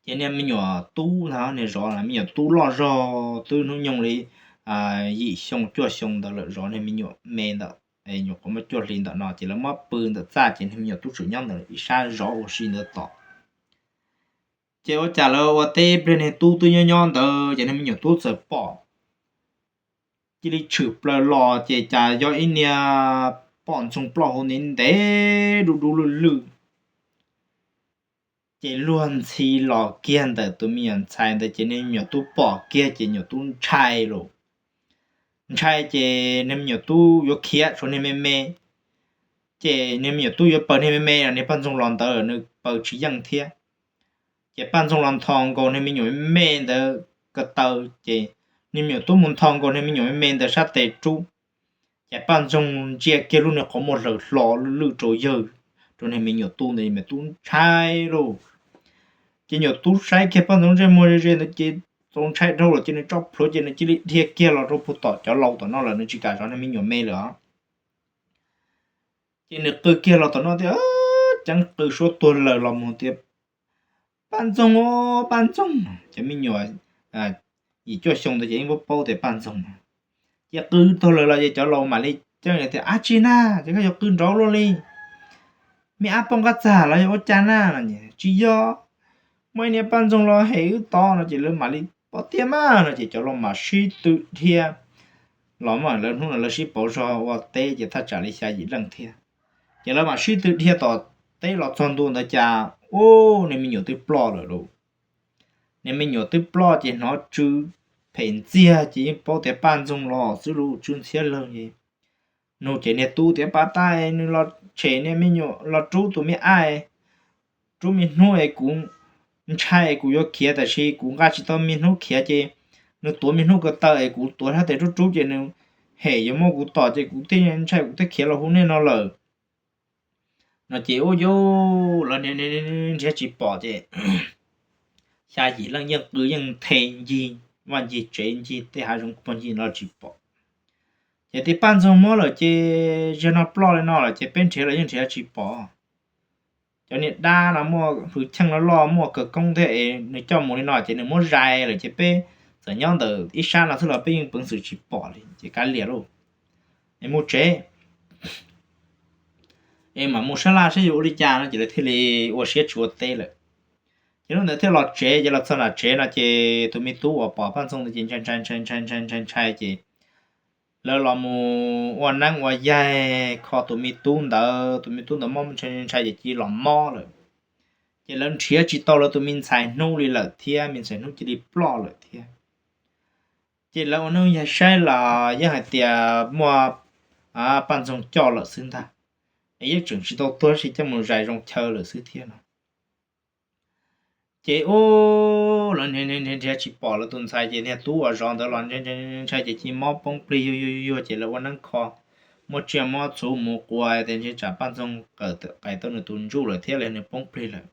Ces niag me nyuam tub ntag, niag zov, me nyuam tub loj zog twb hnub nyoog li yim xyoo cuaj xyoo ntawd lawm, zov niag me nyuam me ntawm, nyuam qhuav muaj cuaj hli ntawm no, ces lawv muab pw ntawm txaj, ces niag me nyuam tub tseem nyob ntawd ib sab zov ua si ntawd tos. Ces ua cas lawv ua teb ib pliag niag tub twb nyob nyob ntawd ces niag me nyuam tub txawm pom, cia li tshwm plaws los ces cas yog ib niag poj ntxoog ploj hauv ntev ntev dub dub lwj lwj. Ces luag ntxhi los kiag ntawm tus me nyuam ntxhais ntawd ces niag me nyuam tub pom kiag ces nyuam tub ntshai lauj. Ntshai ces niag me nyuam tub yuav khiav tshuav niag me me, ces niag me nyuam tub yuav paws niag me me los niag poj ntxoog los ntawd nws paws tsis yeej thiab. Ces poj ntxoog los nthos nkaus niag me nyuam me me ntawd ko taw, ces niag me nyuam tub mus nthos nkaus niag me nyuam me me ntawd sab tes rub. Ces poj ntxoog ntsia kiag lub niag qhov muag hlaws hlo lwj lwj rau yawg, rau niag me nyuam tub ntawd, me tub ntshai lauj. Ces nyuam tub saib kiag poj ntxoog ntsej muag ze ze ntawd ces txaus ntshai dhau lawm ces nws tso plhuav ces nws cia li dhia kiag los rau puag tom cov laus tom no lawm, nws tsis kam zov niag me nyuam me lawm os. Ces nws qw kiag los tom no tias, ceeb qw suab tuag lawm los mus tias, Paj Ntxoog, Paj Ntxoog. Cov me nyuam yim cuaj xyoo ntawd ces yeej paub paub tias Paj Ntxoog. Ces qw tuag lawm los ces cov laus mam li ceeb tias, Ab tsi na, ces koj yuav qw nraud luaj li, me ab poj nqaj txag los yog ua cas na? Tsis yog, muaj ib niag Paj Ntxoog los hem wb tod no. Ces lawv mam li, Pom tiag mas no. Ces cov laus mam sib tw dhia los mas, lawv hnub no lawv sib pauv zog ua teb ces thaj tsam li xya yim leej thiab. Ces lawv mam sib tw dhia tom teb los txog ntua ntawd cas, ub, niag me nyuam twb ploj lawm lauj. Niag me nyuam twb ploj ces hnov tsw phem ntxiag ces yeej paub tias Paj Ntxoog los xwb lauj, tsw ntxhiab lawg ces nug ces niag tub tias, Pab tais, nws los tshem niag me nyuam los rub tus me ab, rub me hnub es kuv ntshai es kuv yuav khiav tab sis kuv nqa tsis tau me hnub khiav ces nws tuav me hnub ko taw es kuv tuav sab tes rub rub ces nws hem yuav muab kuv tom ces kuv thiaj ntshai kuv thiaj khiav los hu nej no lawm. No ces ub, yus lawv nrhiav tsis pom ces xya yim leej yeej qw yeej nthe ncig vaj ncig tsev ncig tej hav zoov pog ncig los tsis pom. Ces tias Paj Ntxoog mob lawm ces zaum no ploj li no lawm ces peb nrhiav los yeej nrhiav tsis pom. Cov niag dab no muaj hwj chim loj loj muaj khawv koob thiab es nws coj mus li no ces nws muab zais lawm ces peb txawm nyob ntawm ib sab no xwb los peb yeej peev xwm tsis pom li ces kav liam lauj, es mus tsev es mam mus sab laj saib yuav ua li cas no. Ces lawv thiaj li ua siab tsis ua teb lawm. Ces lub ntawd thiaj los tsev, ces los txog nram tsev no ces tus me tub uas pom Paj Ntxoog ntawd ces ntshai ntshai ntshai ntshai ntshai ntshai ces lawv los mus ua neeb ua yaig kho tus me tub ntawd, tus me tub ntawd mob ntshai ntshai ces cia li los mob lawm. Ces lawv nrhiav tsis tau lawv tus me ntxhais hnub li lawm thiab, me ntxhais hnub cia li ploj lawm thiab. Ces lawv ua neeb yaig saib los yeej hais tias muaj Paj Ntxoog coj lawm xwb ntag, es yeej tseem tsis tau tuag, tab sis coj mus zais zoo chaw lawm xwb thiab no. Ces ub, lawv nrhiav nrhiav tsis pom lawv tus ntxhais ces niag tub uas zov ntawd los ntshai ntshai ces cia li mob poob plig yuag yuag yuag ces lawv ua neeb kho, muab tsiaj muab txhuv mus quas tias ntshe tsam Paj Ntxoog qais tau nws tus ntsuj lawm thiab los nws poob plig lawm.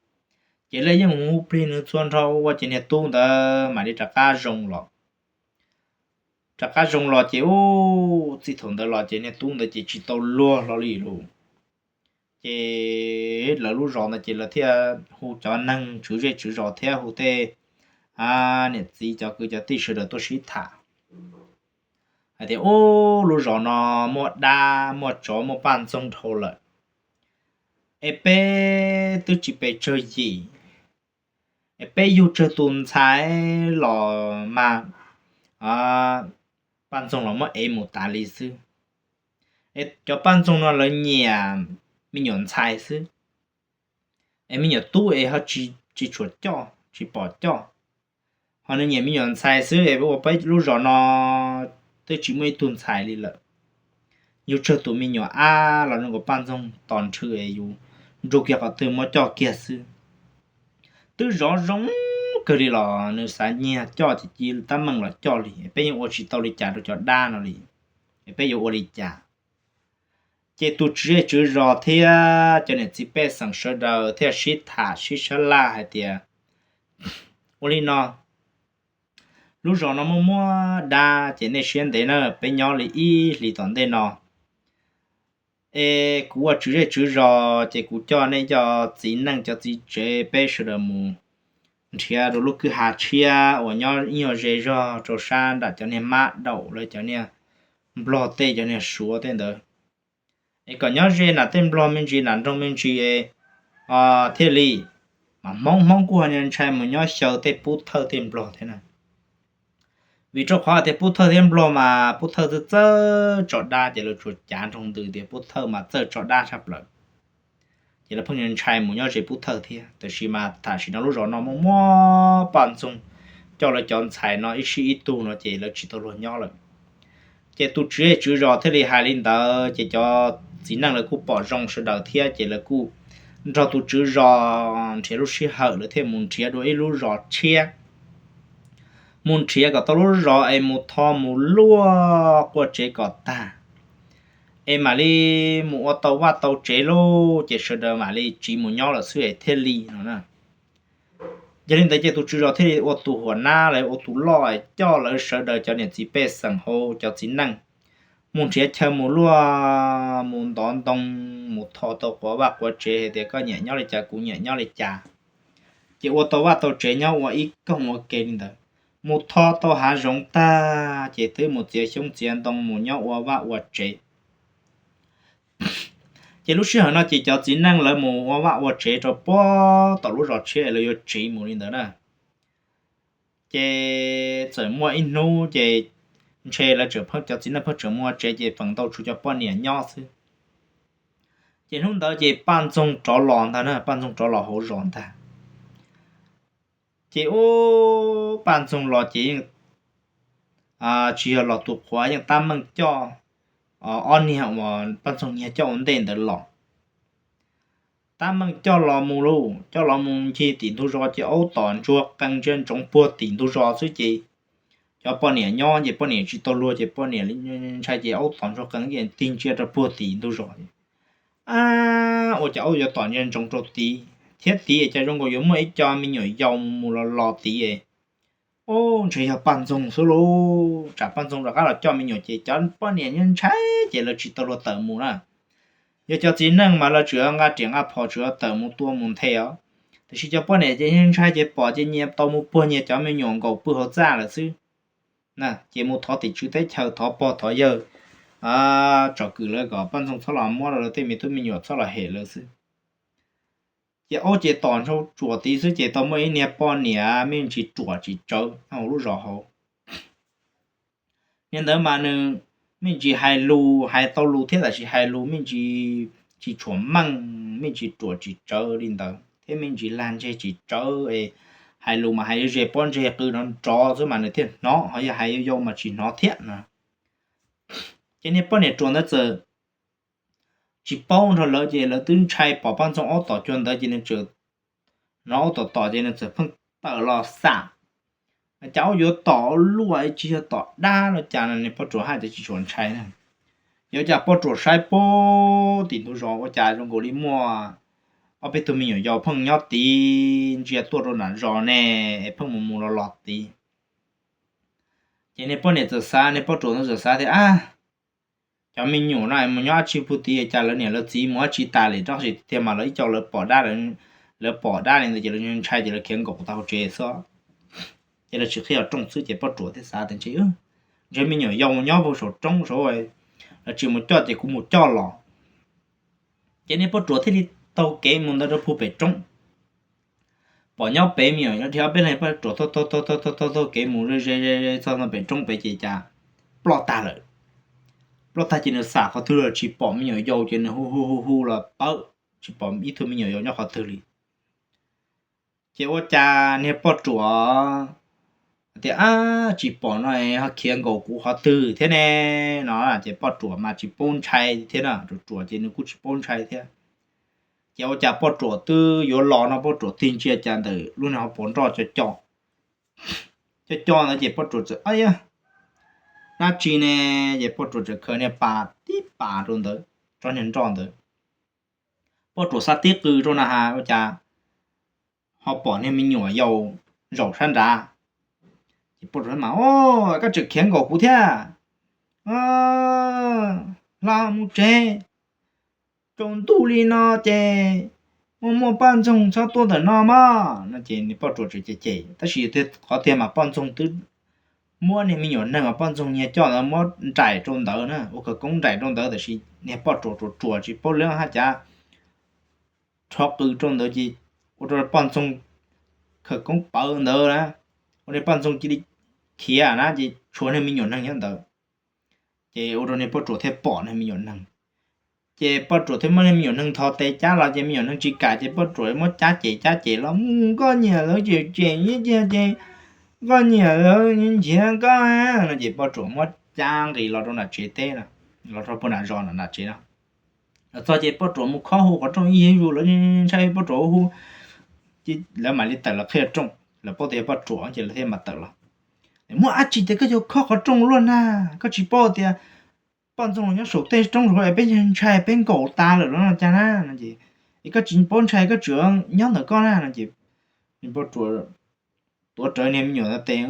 Ces lawv yeej mus hu plig nws txhua nrho ua ces niag tub ntawd mam li rov qab zoo los. Rov qab zoo los ces ub, txij thaum ntawd los ces niag tub ntawd ces tsis tau luag hlo li lauj. Ces lawv lub zos ntawd ces lawv thiaj hu cov neeg tswv zej tswv zos thiab hu tej niam txiv cov kwv cov tij sawv daws tuaj sib tham hais tias, Ub, lub zos no muaj dab muaj tsov muaj paj ntxoog dhau lawm, es peb twb tsis pes tsawg yim, es peb yug tsawg tus ntxhais los mas paj ntxoog los muab ev mus tas li xwb. Es cov paj ntxoog no lawv nyiam me nyuam ntxhais xwb, es me nyuam tub es ho tsis tshua coj, tsis pom coj, ho nws nyiam me nyuam ntxhais xwb es ua peb lub zos no twb tsis muaj ib tug ntxhais li lawm. Yug tsawg tus me nyuam ab los zoo nkaus paj ntxoog tos nrhw es yus nrug kiag qhov twg muab coj kiag xwb. Twb zov zoo kawg li los nws xav nyiag coj ces cia tab meeg los coj li, peb yeej ua tsis tau li cas rau cov dab no li, es peb yuav ua li cas? Ces tus tswv zej tswv zos thiab cov niam txiv pej xeem sawv daws thiaj sib tham sib sab laj hais tias, Ua li no, lub zos no muaj muaj dab ces nej siab ntev na, peb nyob li ib hlis tom ntej no es kuv ua tswv zej tswv zos ces kuv coj nej cov txiv neej cov txiv tsev peb sawv daws mus nrhiav rau lub kwj ha tshiab uas nyob ib nyuag ze zog rau sab nram cov niag mab daum lawv cov niag nplog tej cov niag suav tej ntawd, es kom nyob ze nram tej nplog me ntsis nram nroog me ntsis thiaj li. Mas hmoob hmoob kuj ho ntshai mus nyob xyaw tej pub thawj tej nplog thiab na. Vim rau qhov tias pub thawj thiab nplog mas pub thawj txawj txawj tso dab ces lawv tsuas cav nroo ntws tias pub thawj mas txawj tso dab tshaj plaws, ces lawv pheej ntshai mus nyob ze pub thawj thiab. Tab sis mas tam sim no lub zos no muaj muaj poj ntxoog coj lawv cov ntxhais no ib sij ib tug no ces lawv tsis tau luag nyob lawm. Ces tus tswv zej tswv zos thiaj li hais li ntawd ces cov txiv neej lawv kuj pom zoo sawv daws thiab ces lawv kuj nrog tus tswv zos nrhiav lub sij hawm lawv thiaj mus nrhiav dua ib lub zos tshiab, mus nrhiav kom tau lub zos es mus tho mus luaj quaj tsev kom tag, es mam li mus ua tau vaj tau tsev lauj, ces sawv daws mam li tsiv mus nyob lawm xwb es thiaj li no na. Yog li ntawd ces tus tswv zos thiaj li ua tus huam nab los ua tus loj coj lawv sawv daws cov niam txiv pej xeem hauv cov txiv neej mus nrhiav chaw mus luaj, mus ntov ntoo, mus tho tau quav vaj quav tsev hais tias koj nyiam nyob li cas kuv nyiam nyob li cas, ces ua tau vaj tau tsev nyob ua ib koog ua ke li ntawd. Mus tho tau hav zoov tag ces twb mus txiav xyoob txiav ntoo mus nyob ua vaj ua tsev. Ces lub sij hawm no ces cov txiv neej lawv mus ua vaj ua tsev rau puag tom lub zos tshiab es lawv yuav tsiv mus li ntawd na. Ces txawm muaj ib hnub ces ntshe lawv tseem, cov txiv neej pheej tseem mus ua tsev ces feem ntau tshuav cov poj niam nyob xwb. Ces hnub ntawd ces poj ntxoog rov los ntag na, poj ntxoog rov los hauv zos ntag. Ces ub, poj ntxoog los ces yeej tsis yog los tus qhuav, yeej tab meeg coj ob niag uas poj ntxoog nyiag coj ua ntej ntawd los. Tab meeg coj los mus lauj, coj los mus ncig tim ntug zos ces aub tom ntsuag qees ntsia ntsoov puag tim ntug zos xwb ces cov poj niam nyob ces poj niam tsis tau luag ces poj niam ntshai ces aub tom ntsuag qees ces tig ntsia rau puag tim ntug zos. Ab, ua cas aub yuav tom ntsia ntsoov rau tid thiab tid es cas zoo nkaus yuav muaj ib co me nyuam yaus mus mus los los tid. Ub, ntshe yog poj ntxoog xwb lauj, tsam poj ntxoog rov qab los coj me nyuam ces cov poj niam ntshai ces lawv tsis tau luag tawm mus na. Yog cov txiv neej mas lawv tsuas nqa riam nqa phom tsuas tawm mus tua mus nthe os. Tiam sis cov poj niam ces ntshai ces pom ces nyias tau mus puag nyias cov me nyuam nkaum pw hauv txaj lawm xwb. Ces mus thov tim tswv teb chaws thov pog thov yawg tsom kwm lawv kom poj ntxoog txhob los muab lawv tej me tub me nyuam txhob los hem lawv xwb. Ces aub ces tom ntsoov tsuam tid xwb ces tau muaj ib niag poj niam me ntsis ruam tsis tsawv nyob hauv lub zos hauv. Niag ntawd mas nws me ntsis hais lus hais tau lus thiab tab sis hais lus me ntsis tsis tshua meej, me ntsis ruam tsis tsawv li ntawd thiab me ntsis lag ntseg tsis tsawv es hais lus mas hais ze pob ntseg qw nrov nrov xwb mas nws thiaj hnov, ho yog hais yau yau mas tsis hnov thiab no. Ces niag poj niam ruam ntawd txawm tsis paub nrog lawv ces lawv twb ntshai pom poj ntxoog aub tom cuag ntawd ces nws txawm hnov aub tom tom ces nws txawm pheej tawm los xam. Cas aub yuav tom luaj tsis yog tom dab los cas no, niag poj ruam hais tias tsis tshua ntshai na. Ces ua cas poj ruam saib puag tim ntug zos ua cas zoo nkaus li muaj ob peb tug me nyuam yaus pheej nyob tid ntsia tuaj rau nram zos ne, es pheej mus mus los los tid. Ces niag poj niam txawm xav, niag poj ruam ntawd txawm xav tias, ab, cov me nyuam no mus nyob dab tsi puag tid cas lawv niam lawv txiv mus dab tsi tas lawm, tab sis tiag mas lawv ib co lawv pom dab, lawv pom dab li ntawd ces lawv ntshai ces lawv khiav nkaum tau hauv tsev xwb. Ces lawv tsis qhib qhov rooj xwb ces poj ruam thiaj xav tias ntshe, ntshe me nyuam yaus nyob puag saum roob saud, lawv tsis mus coj ces kuv mus coj los. Ces niag poj ruam thiaj li taug kev mus ntawd rau puag pem roob. Pom nyob pem me nyuam yaus dhia ob peb leeg, poj ruam taug taug taug taug kev mus ze ze ze txog pem roob pem ces cas ploj tag lawm. Ploj tag ces nws xam qhov twg los tsis pom me nyuam yaus ces nws hu hu hu hu los pawv tsis pom ib tug me nyuam yaus nyob qhov twg li. Ces ua cas niag poj ruam tias, ab, tsis pom no ho khiav nkaum kuv qhov twg thiab ne no. Ces poj ruam mas tsis paub ntshai thiab na, ruam ruam ces nws kuj tsis paub ntshai thiab. Ces ua cas poj ruam twb yuav los no poj ruam tig ntsia cas ntawm lub niag hauv paus nroj co co co co ntawd ces poj ruam txawm, ab yam, dab tsi ne? Ces poj ruam txawm khaws niag pas tib pas rau ntawd, tsob niag nroj ntawd. Poj ruam xa tib qw rau na has ua cas ho pom niag me nyuam yaus zaum sab nrad. Ces poj ruam mas, o, koj tseem khiav nkaum kuv thiab. Hla mus tsev, tsaus ntuj li no ces muaj muaj poj ntxoog txhob tuaj ntawm no mog no ces niag poj ruam tseem cem cem tab sis qhov tiag mas poj ntxoog twb muab niag me nyuam neeg uas poj ntxoog nyiag coj ntawd muab nraim rau ntawd na, ua khawv koob nraim rau ntawd tab sis niag poj ruam ruam ruam tsis paub lab haj cav rho qw rau ntawd ces ua rau poj ntxoog khawv koob pawv ntawd na, ua rau poj ntxoog cia li khiav na ces tshuav niag me nyuam neeg nyob ntawd. Ces ua rau niag poj ruam thiaj pom niag me nyuam neeg. Ces poj ruam thiaj muab niag me nyuam neeg ntho tes cab los ces me nyuam neeg tsis kam ces poj ruam muab cab cem cab cem los mus, koj nyiam lawv ces cem ib tiag ces koj nyiam lawv nchiav koj no ces poj ruam muab cab nqis los rau nram tsev teb, los rau puag nram zos nram tsev no. Los txog ces poj ruam mus khob hu qhov rooj ib yam li lawv ntshai poj ruam hu, lawv mam li tawm los qhib rooj, lawv paub tias yog poj ruam ces lawv thiaj mam tawm los. Muaj dab tsi ces koj yuav khob qhov rooj luaj na, koj tsis paub tias poj ntxoog los nyob saum tej roob zog es peb ntshai peb nkaum tas lawm los no cas na no es, es koj tsis paub ntshai koj tseem nyob ntawm koj na no ces poj ruam tuav rawv niag me nyuam ntawd tes,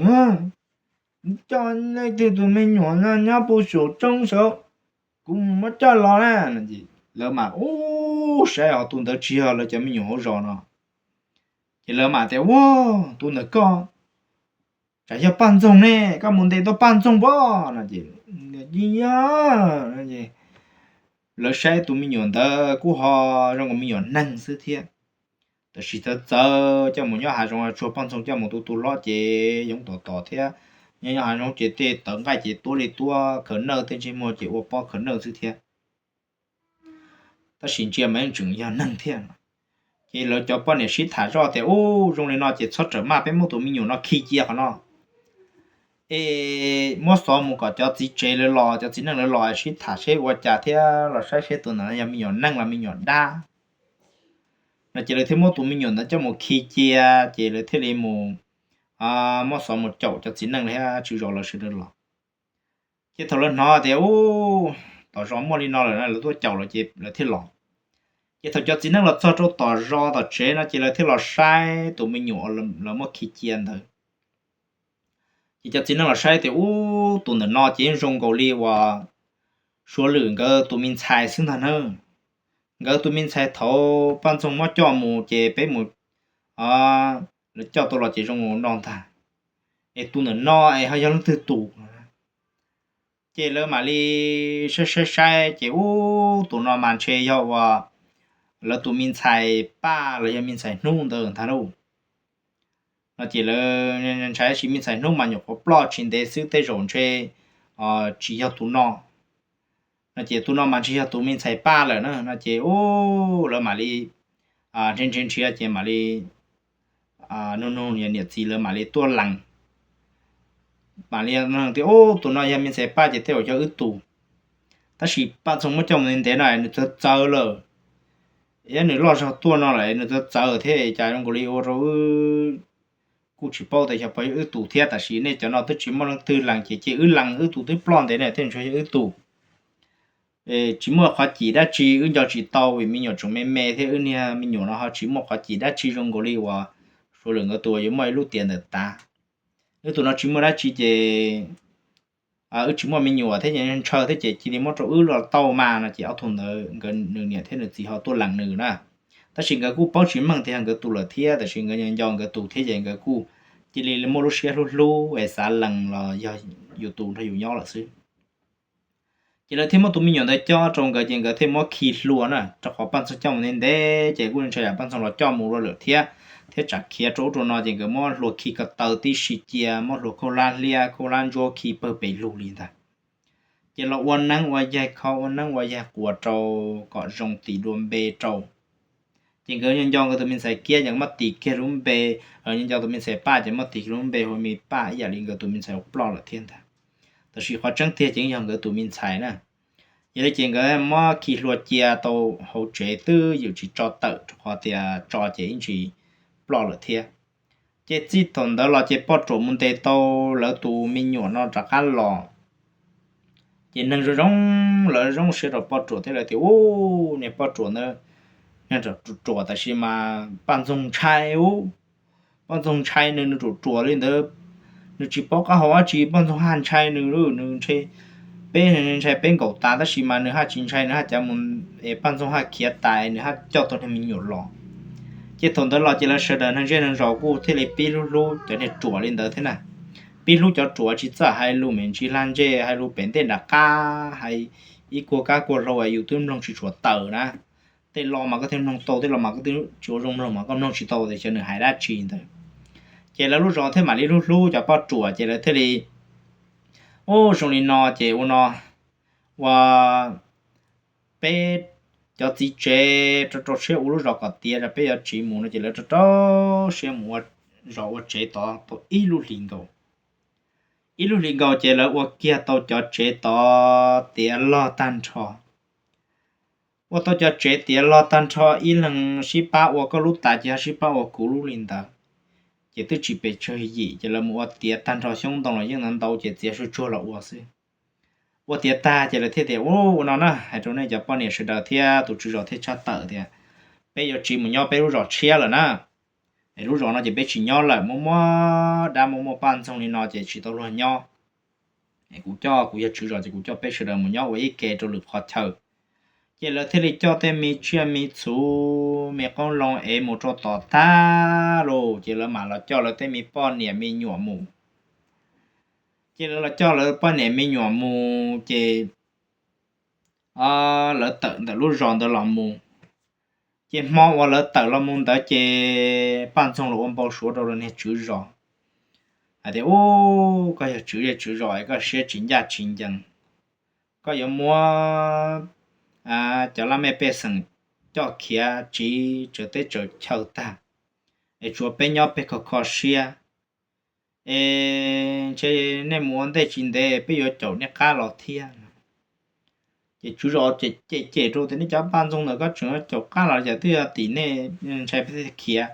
coj leej twg tus me nyuam no nyob puag saum roob saud, kuv mus muab coj los na no es lawv mam ub saib ho tus ntawd tsis yog lawv cov me nyuam hauv zos no. Ces lawv mam tias, ua, tus ntawm koj tsam yog poj ntxoog ne, koj mus ntes tau poj ntxoog pob no ces, yog, lawv saib tus me nyuam ntawd kuj ho zoo nkaus me nyuam neeg xwb thiab. Tab sis txawv txawv coj mus nyob hav zoov tsuag poj ntxoog coj mus tu tu hlob ces yoov tom tom thiab. Nyob nyob hav zoov ces tej tawv nqaij ces tuab li tuab, khaws nawj tej ntsej muag ces ua pob khaws nawj xwb thiab. Tab sis ntsia mas yeej tseem yog neeg thiab. Ces lawv cov poj niam sib tham zoj tias, ub, zoo li no ces txhob rawm maj, peb muab tus me nyuam no khi cia qhov no es muab xov mus kom cov txiv tsev lawv los, cov txiv neej lawv los sib tham seb ua cas thiab los saib seb tus ntawd yog me nyuam neeg los me nyuam dab no. Ces lawv thiaj muab tus me nyuam ntawd coj mus khi cia, ces lawv thiaj li mus muab xov mus caum cov txiv neej thiab tswv zos lawv sawv daws los. Ces thaum lawv hnov tias, ub, tom zos muaj li no lawm na, lawv tuaj caum lawm ces lawv thiaj los. Ces thaum cov txiv neej los txog rau tom zos tom tsev no ces lawv thiaj los saib tus me nyuam lawv muab khi cia ntawd. Ces cov txiv neej los saib tias, ub, tus ntawm no ces yeej zoo nkaus li uas Suav Lwm nkawd tus me ntxhais xwb ntag na. Nkawd tus me ntxhais thaud poj ntxoog muab coj mus ces peb mus, lawv coj tau los ces zoo nkaus no ntag. Es tus ntawm no es ho yog leej twg tus? Ces lawv mam li saib saib saib ces, ub, tus no mas ntshe yog uas lawv tus me ntxhais Paj los yog me ntxhais Hnub ntawd ntag lauj. No ces lawv ntshai sis me ntxhais Hnub mas nyuam qhuav ploj tsis ntev xwb, tej zaum ntshe tsis yog tus no. No ces tus no mas ntshe yog tus me ntxhais Paj lawm na. No ces, ub, lawv mam li nrhiav nrhiav nrhiav ces mam li nug nug niam txiv lawv mam li tuaj lees. Mam li tias, ub, tus no yog me ntxhais Paj ces tej zaum yog wb tus. Tab sis poj ntxoog muab coj mus ntev no nws txawv txawv lawm, es nws loj zog tuaj no lawm nws txawv txawv thiab, cas zoo nkaus li ua rau wb kuj tsis paub tias xyov puas yog wb tus thiab. Tab sis nej cov no twb tsis muaj leej twg lees ces cia wb lees, wb tus twb ploj ntev na, tej zaum yog wb tus. Tsis muaj qhov cim dab tsi, wb nco tsis tau vim me nyuam tseem me me thiab, wb niag me nyuam no ho tsis muaj qhov cim dab tsi, zoo nkaus li uas Suav Lwm nkawd tus uas yuav muaj ib lub tiam ntawm tav. Wb tus no tsis muaj dab tsi ces wb tsis muaj me nyuam thiab ces ntshaw thiab ces cia li muab rau wb los tau mas no ces ob tug ntawd nkawd nws niam thiab nws txiv ho tuaj lees nws na. Tab sis nkawd kuj paub tsis meej tias yog nkawd tus lawm thiab, tab sis nkawd nco nkawd tus thiab ces nkawd kuj cia li muaj lub siab hlub hlub es xav lees los yog yus tus nrog yus nyob lawm xwb. Ces lawv thiaj muab tus me nyuam ntawd cob rau nkawd ces nkawd thiaj muab khi hlua na, rau qhov Paj Ntxoog coj mus ntev ntev ces kuj ntshai yam Paj Ntxoog los coj mus ua lawm thiab, thiab tsam khiav rau ub rau no ces nkawd muab hlua khi ko taw tib si cia, muab hlua khaub hlab hliab khaub hlab ntsuab khi pawg pes lug li ntag. Ces los ua neeb ua yaig kho, ua neeb ua yaig quas rau kom zoo tis dua npe rau. Ces nkawd nco nco nkawd tus me ntxhais Kiab ces muab tis kiag lub npe, nco nco tus me ntxhais Paj ces muab tis kiag lub npe hu me Paj ib yam li nkawd tus me ntxhais uas ploj lawm thiab ntag. Tab sis qhov tseeb tiag ces yog nkawd tus me ntxhais na. Yog li ces nkawd muab khi hlua cia tau hauv tsev twb ywm tsis tso tawm rau qhov tias tso ces ib ntsis ploj lawm thiab. Ces txij thaum ntawd los ces poj ruam mus ntes tau lawv tus me nyuam no rov qab los. Ces neeg zoo zoo, lawv zoo siab rau poj ruam thiab lawv tias, Ub, niag poj ruam ntawd, niag ruam ruam tab sis mas Paj Ntxoog ntshai ub. Poj Ntxoog ntshai nws, nws ruam ruam li ntawd, nws tsis paub qab hau dab tsi, Paj Ntxoog haj ntshai nws, nws ntshai peb, ntshai peb nkaum tas tab sis mas nws haj tsis ntshai, nws haj cav mus es Paj Ntxoog haj khiav tas nws haj coj tau niag me nyuam los. Ces thaum ntawd los ces lawv sawv daws neeg zej neeg zos kuj thiaj li pib hlub hlub cov niag ruam li ntawd thiab na. Pib hlub cov ruam tsis txawj hais lus me ntsis lag ntseg, hais lus pem ntej nram qab, hais ib kuag kab kuag hlau yus twb mloog tsis tshua tawm na. Tej lo mas koj thiaj mloog tau, tej lo mas koj twb tsis ua zoo mloog mas koj mloog tsis tau tias xyov nws hais dab tsi ntawd. Ces lawv lub zos thiaj mam li hlub hlub cov poj ruam ces lawv thiaj li, Ub, zoo li no ces ua no, ua peb cov txiv tsev rau rau siab ua lub zos kom tiav, peb yuav tsiv mus no ces lawv rau rau siab mus ua zos ua tsev tod tau ib lub hlis nkaus. Ib lub hlis nkaus ces lawv ua kiag tau cov tsev tod tiav log tag nrho. Ua tau cov tsev tiav log tag nrho, ib leeg sib pab ua koj lub tas ces ho sib pab ua kuv lub li ntawd. Ces twb tsis pes tsawg yim ces lawv mus ua tiav tag nrho, xyoob ntoo los yeej ntau ntau ces txiav tsuag tsuag los ua xwb. Ua tiav tag ces lawv thiaj tias, Ub, ua no na, hais rau nej cov poj niam sawv daws thiab tus tswv zos thiaj tshaj tawm tias, Peb yuav tsiv mus nyob peb lub zos tshiab lawm na. Es lub zos no ces peb tsis nyob lawm, muaj muaj dab muaj muaj Paj Ntxoog li no ces tsis tau luag nyob. Es kuv coj, kuv yog tswv zos ces kuv coj peb sawv daws mus nyob ua ib ke rau lwm qhov chaw. Ces lawv thiaj li coj tej me tsiaj me txhu, me qoob loo es mus rau tom tag lauj, ces lawv mam los coj lawv tej me poj niam me nyuam mus. Ces lawv los coj lawv poj niam me nyuam mus ces lawv tawm ntawm lub zos ntawd los mus. Ces hmo uas lawv tawm los mus ntawd ces Paj Ntxoog los ua npau suav rau niag tswv zos hais tias, Ub, koj yog tswv zej tswv zos es koj siab tsis ncaj tsis ncees, koj yuav muab cov laj mej pej xeem coj khiav tsiv tsawv teb tsawv chaw tag, es tsuav peb nyob peb kho kho siab. Es ntshe nej mus ua ntej tsis ntev peb yuav caum nej qab los thiab. Ces tswv zos cem cem rau tias, Nej cov Paj Ntxoog ntawd, koj tseem caum qab los cas twb yog tim nej ntshai peb thiaj khiav.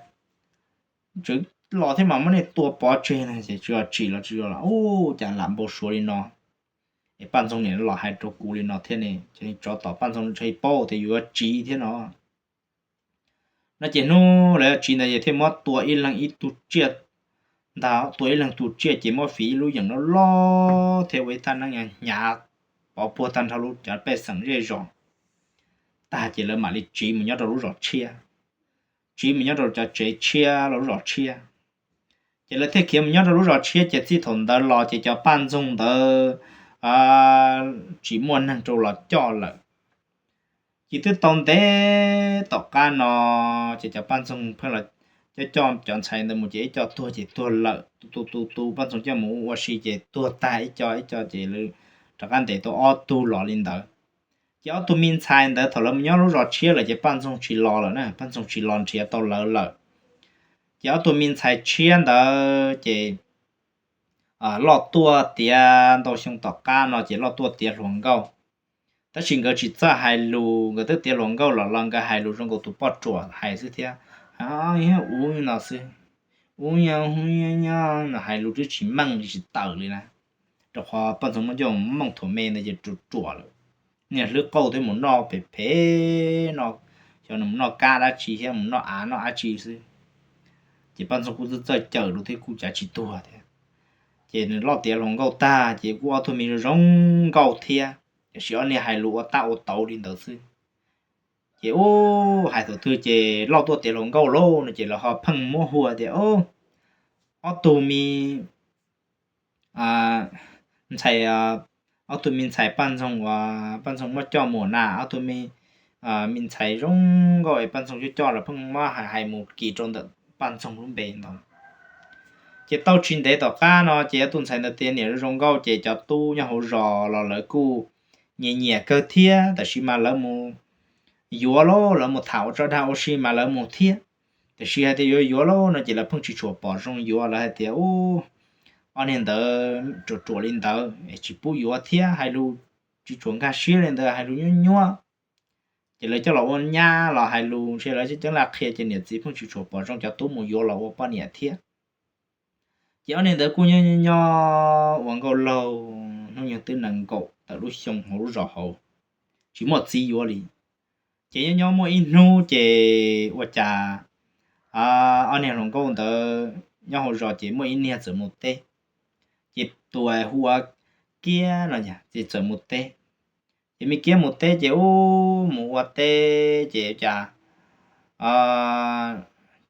Tseem los thiab mas muab nej tua pov tseg no. Ces tswv zos tsim los tswv zos los, Ub, cas lam npau suav li no. Es Paj Ntxoog niam los hais rau kuv li no thiab ne, ces tsov tom Paj Ntxoog ntshai paub tias yuav tsiv thiab no. No ces hnub lawv yuav tsiv ntawd ces thiaj muab tua ib leeg ib tug tsiaj ntag, tua ib leeg tug tsiaj ces muab fiv ib lub yeem loj loj thiab ua ib thaj neeb hnyav pov puag tag nrho lub cov pej xeem zej zos tag ces lawv mam li tsiv mus nyob rau lub zos tshiab, tsiv mus nyob rau cov tsev tshiab los lub zos tshiab. Ces lawv thiaj khiav mus nyob rau lub zos tshiab ces txij thaum ntawd los ces cov Paj Ntxoog ntawd tsis muaj neeg rau los coj lawm. Ces twb tau ntev tom qab no ces cov Paj Ntxoog pheej los coj coj cov ntxhais ntawd mus ces ib co tuag ces tuag lawm, tu tu tu Paj Ntxoog coj mus ua si ces tuag tag ib co ib co ces lawv rov qab ntes tau ob tug los li ntawd. Ces ob tug me ntxhais ntawd thaum lawv mus nyob lub zos tshiab lawm ces Paj Ntxoog tsis los lawm na, Paj Ntxoog tsis los nrhiav tau lawv lawm. Ces ob tug me ntxhais tshiab ntawd ces loj tuaj tiav ntau xyoo tom qab no ces loj tuaj tiav hluas nkauj. Tab sis nkawd tsis txawj hais lus, nkawd twb tiav hluas nkauj los los nkawd hais lus zoo nkaus tus poj ruam hais xwb thiab, ub no xwb, ub no hais lus twb tsis meej li tsis tawm li na. Rau qhov Paj Ntxoog muaj ncauj mooj thuam me ntawd ces ruam ruam lawm. Niag hlwb qauj twb mus noj pem phem no, xyov nws mus noj kab dab tsi thiab mus noj av noj dab tsi xwb. Ces Paj Ntxoog kuj txawj txawj cawm lus thiab kuj cav tsis tuag thiab. Ces nws loj tiav hluas nkauj tag ces kuj ob tug me zoo nkauj thiab, tiam sis ob niag hais lus ua tab ua tauv li ntawd xwb. Ces ub, hais thaum twg ces loj tuaj tiav hluas nkauj lauj no ces lawv ho pheej muab hu tias, ob tug me ntxhais, ob tug me ntxhais Paj Ntxoog uas Paj Ntxoog muab coj mus na, ob tug me, me ntxhais zoo nkauj es Paj Ntxoog coj coj los pheej muab hais hais mus kis rau ntawm Paj Ntxoog lub npe ntawd. Ces tau tsis ntev tom qab no ces ob tug ntxhais ntawd tias niam zoo nkauj ces cov tub nyob hauv zos los lawv kuj nyiam nyiam kawg thiab, tab sis mas lawv mus yuav lauj, lawv mus tham ua tso dag ua si mas lawv mus thiab. Tiam sis hais tias yuav yuav lauj no ces lawv pheej tsis tshua pom zoo yuav, lawv hais tias u, ob niag ntawd ruam ruam li ntawd es tsis pub yuav thiab, hais lus tsis tshua nkag siab li ntawd, hais lus nyuab nyuab. Ces lawv coj los ua nyab los hais lus ntshe lawv coob coob laj qhia ces niam txiv pheej tsis tshua pom zoo cov tub mus yuav los ua poj niam thiab. Ces ob niag ntawd kuj nyob nyob ua nkauj laug hnub nyoog twb nees nkaum tawm lub xyoo hauv lub zos hauv, tsis muaj txiv yuav li. Ces nyob nyob muaj ib hnub ces ua cas ob niag hluas nkauj ntawd nyob hauv zos ces muaj ib niag txawm mus teb, ces tus hu ua Kiab no ces txawm mus teb. Ces me Kiab mus teb ces ub mus ua teb ces cas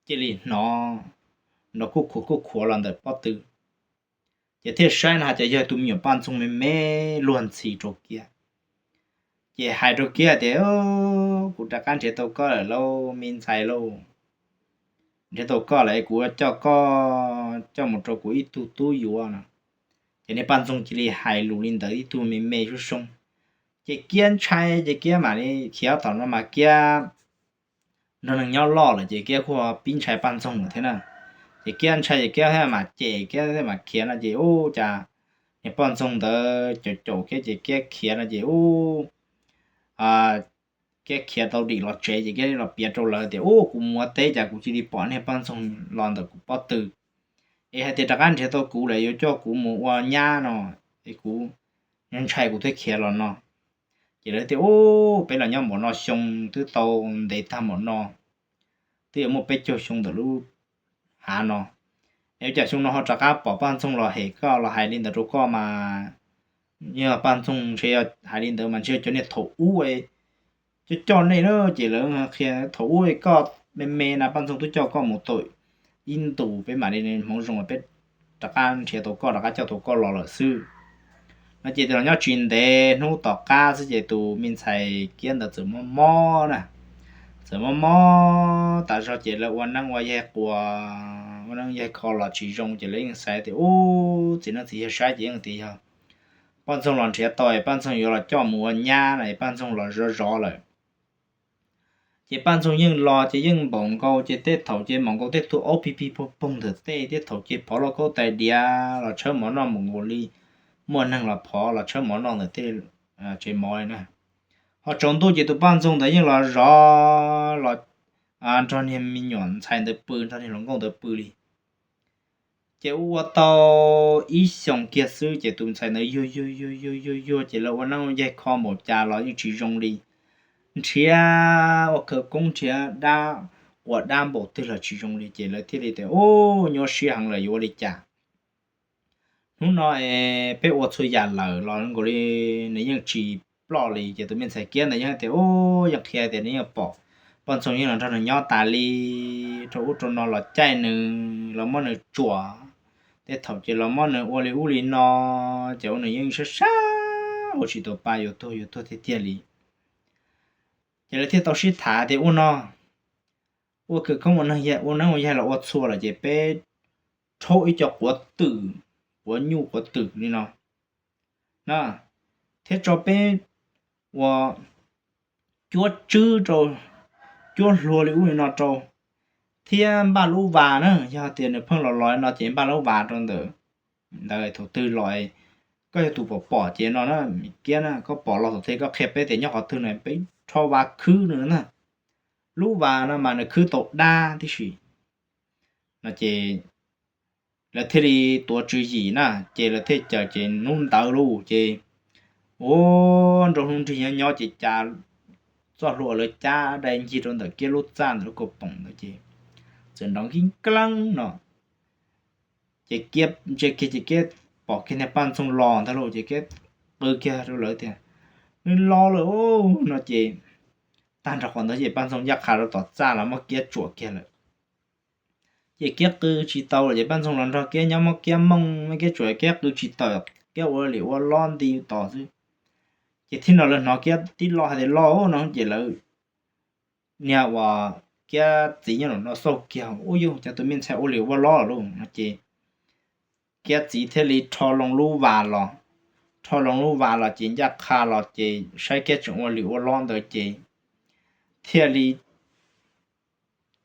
cia li hnov nrov kuj khuav kuj khuav los ntawm pob tw. Ces thiaj saib no cas yog tus me nyuam Paj Ntxoog me me luag ntxhi rau Kiab. Ces hais rau Kiab tias, kuv rov qab nrhiav tau koj lawm lauj me ntxhais lauj, nrhiav tau koj lawm es kuv coj koj coj mus rau kuv ib tug tub yuav no. Ces niag Paj Ntxoog cia li hais lus li ntawd ib tug me me soob soob. Ces Kiab ntshai ces Kiab mam li khiav, thaum no mas Kiab nrog neeg nyob loj lawm ces Kiab kuj pib ntshai Paj Ntxoog lawm thiab na. Ces Kiab ntshai ces Kiab thiaj mam cem, Kiab thiaj mam khiav no ces ub cas niag Paj Ntxoog ntawd caum caum Kiab ces Kiab khiav no ces ub Kiab khiav tau dim los tsev ces Kiab los piav rau lawv tias, ub kuv mus ua teb cas kuv cia li pom niag Paj Ntxoog los ntawm kuv pob tw. Es hais tias rov qab nrhiav tau kuv lawm yuav coj kuv mus ua nyab no, es kuv ntshai kuv thiaj khiav los no. Ces lawv tias, ub peb los nyob npaum no xyoo twb tau ntev tag npaum no, twb yuav muaj peb caug xyoo ntawm lub hav no, es ua cas xyoo no ho rov qab pom Paj Ntxoog los hem koj los hais li ntawd rau koj mas, yog Paj Ntxoog ntshe yog hais li ntawd mas ntshe yog cov niag thaum ub coj coj nej na. Ces lawv qhia thaum ub koj me me na Paj Ntxoog twb coj koj mus tau ib ntus, peb mam li hmoov zoo peb rov qab nrhiav tau koj rov qab coj tau koj los lawm xwb no. Ces los nyob tsis ntev hnub tom qab xwb ces tus me ntxhais Kiab ntawd txawm mob mob na, txawm mob mob tas zog ces lawv ua neeb ua yaig quas, ua neeb yaig kho los tsis zoo ces lawv yeej xav tias ub txiv neeb txiv yaig saib ces yeej tias yog Paj Ntxoog los nrhiav tau es Paj Ntxoog yuav los coj mus ua nyab no es Paj Ntxoog los zov zov lawm. Ces Paj Ntxoog yeej los ces yeej npaum nkaus ces tej thaum ces npaum nkaus tej tug aub pig pig poog poog ntawm tej, tej thaum ces phov lauj kaub tais diav los tshawb mov noj npaum nkaus li muaj neeg los phov los tshawb mov noj ntawm tej tsev mov li na. Ho tsaus ntuj ces tus Paj Ntxoog ntawd yeej los zov los nrog niag me nyuam ntxhais ntawd pw, nrog niag hluas nkauj ntawd pw li. Ces ua tau ib xyoos kiag xwb ces tus ntxhais ntawd yuag yuag yuag yuag yuag yuag ces lawv ua neeb ua yaig kho npaum cas los yeej tsis zoo li. Nrhiav ua khawv koob nrhiav dab quas dab npaum twg los tsis zoo li ces lawv thiaj li tias, ub nyuaj siab heev lawm yuav ua li cas. Hnub no es peb ua txhua yam lawm los nkaus li nws yeej tsis ploj li. Ces tus me ntxhais Kiab ntawd yeej tias, ub yeej qhia tias nws yeej pom Paj Ntxoog yeej los nrog nws nyob tas li, rau ub rau no los caij nws los muab nws tsuam, tej thaum ces los muab nws ua li ub li no, ces ua nws yeej sab sab ua tsis tau pa, yuav tuag yuav tuag tiag tiag li. Ces lawv thiaj tau sib tham tias ua no, ua khawv koob ua neeb ua yaig los ua txhua lawm ces peb rhaub ib co quav twm, quav nyuj quav twm li no na, thiab tso peb ua cuab tswb rau, cuab hlua li ub li no rau, thiab npaj lub vas na, yog tias nws pheej los los no ces npaj lub vas rau ntawm ntawd thaum twg los koj yog tus pom pom ces no na, Kiab na, koj pom los thaum twg koj qhia peb tias nyob qhov twg no peb rho vas khwb nws na. Lub vas no mas nws khwb tau dab tib si no ces lawv thiaj li tuav tswv yim na, ces lawv thiaj caw ces hnub ntawd lauj ces ua nroo hnub nrig nyob nyob ces cas txoj hlua lawv cab dai ncig rau ntawm Kiab lub txaj ntawm lub kaus poom ntawd ces txawm nrov nkib nkeeb no. Ces Kiab ntsia kiag ces Kiab pom kiag niag Paj Ntxoog los ntag lauj, ces Kiab qw kiag rau lawv tias, nws los lawm no ces tag nrho qhov ntawd ces Paj Ntxoog ncaj qha rau tom txaj los muab Kiab tsuam kiag lawm. Ces Kiab qw tsis tau lawm ces Paj Ntxoog los nrog Kiab nyob muab Kiab mooj, muab Kiab tsuam, Kiab qw tsis tau, Kiab ua li ua lob nti tos xwb. Ces thiaj no lawv hnov Kiab tib lo hais tias, Los no, ces lawv niag uas Kiab txiv nyob no xauj kiag, Ub yug, cas tus me ntxhais ua li ua lob lawm lauj no ces Kiab txiv thiaj li rho loo lub vas los, rho loo lub vas los ces ncaj qha los ces saib Kiab tseem ua li ua lob ntawd ces thiaj li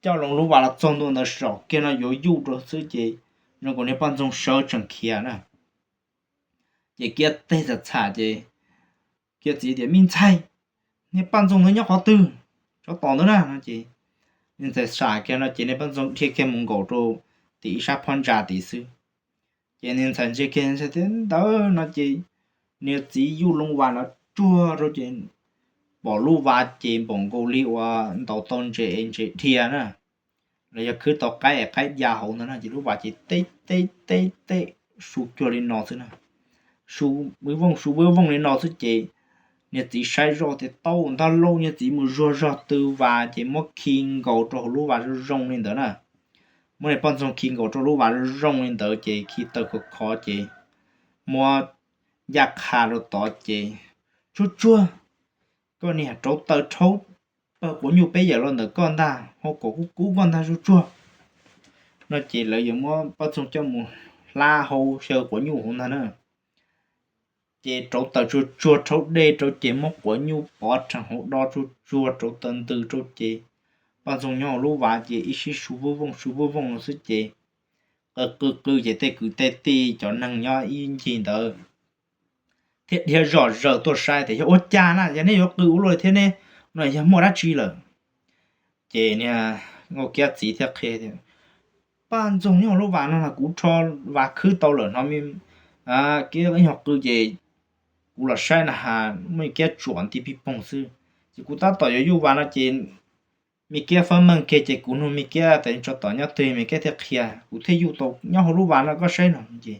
coj loo lub vas los txog ntua ntawd saum kiag no yuav yuj rau xwb ces zoo nkaus niag Paj Ntxoog sawv tsees khiav na. Ces Kiab teb txham txham ces Kiab txiv tias, Me ntxhais, niag Paj Ntxoog ntawd nyob qhov twg? Tsov tom ntawd na no ces niag ntxhais sam kiag no ces niag Paj Ntxoog dhia kiag mus nkaum rau tim ib sab phab ntsa tid xwb. Ces niag ntxhais ntsia kiag tias, Ntawd no ces niag txiv yuj loo vas los tsuag rau ces pom lub vas ces npaum nkaus li uas ntaus tau ntses es ntses dhia na, los yog khwb tau qaib es qaib dhia hauv ntawd na ces lub vas ces teb teb teb teb su cuag li no xwb na, su vij vooj su vij vooj li no xwb ces niag txiv saib zoj tias tau ntag lauj, niag txiv mus zuag zog tw vas ces muab khi nkaus rau hauv lub vas zoo zoo li ntawd na. Muab niag Paj Ntxoog khi nkaus rau lub vas zoo zoo li ntawd ces khi taw khov khov ces muab ncaj qha rau tod ces, Tsuag tsuag, koj niag rauv taws rhaub pawg quav nyuj peb yawm los ntawm koj ntag, hau kom kub kub koj ntag tsuag tsuag no ces lawv yuav muab Paj Ntxoog coj mus hlab hau xyaw quav nyuj hauv ntag na. Ces rauv taws tsuag tsuag rhaub dej rau ces muab quav nyuj pov rhees hauv do tsuag tsuag rauv taws ntws rau ces Paj Ntxoog nyob hauv lub vas ces ib sib su vij vooj su vij vooj no xwb ces qw qw qw ces tej kwv tej tij cov neeg nyob ib ncig ntawd thiaj dhia zom zaws tuaj saib tias, Yog ua cas na, yog nej yuav qw ua luaj thiab ne? No yog muaj dab tsi lawm? Ces niag Nkauj Kiab txiv thiaj qhia tias, Paj Ntxoog nyob hauv lub vas no na, kuv rho vas khwb tau lawm no, Kiab ib nyuag qw ces kuv los saib na has muaj Kiab tsuam nti pij poog xwb, ces kuv tab tom yuav yuj vas no ces me Kiab fab meej kiag ces kuv nug me Kiab tias tsov tom nyob twg, me Kiab thiaj qhia kuv thiaj yuj tau nyob hauv lub vas no koj saib no ces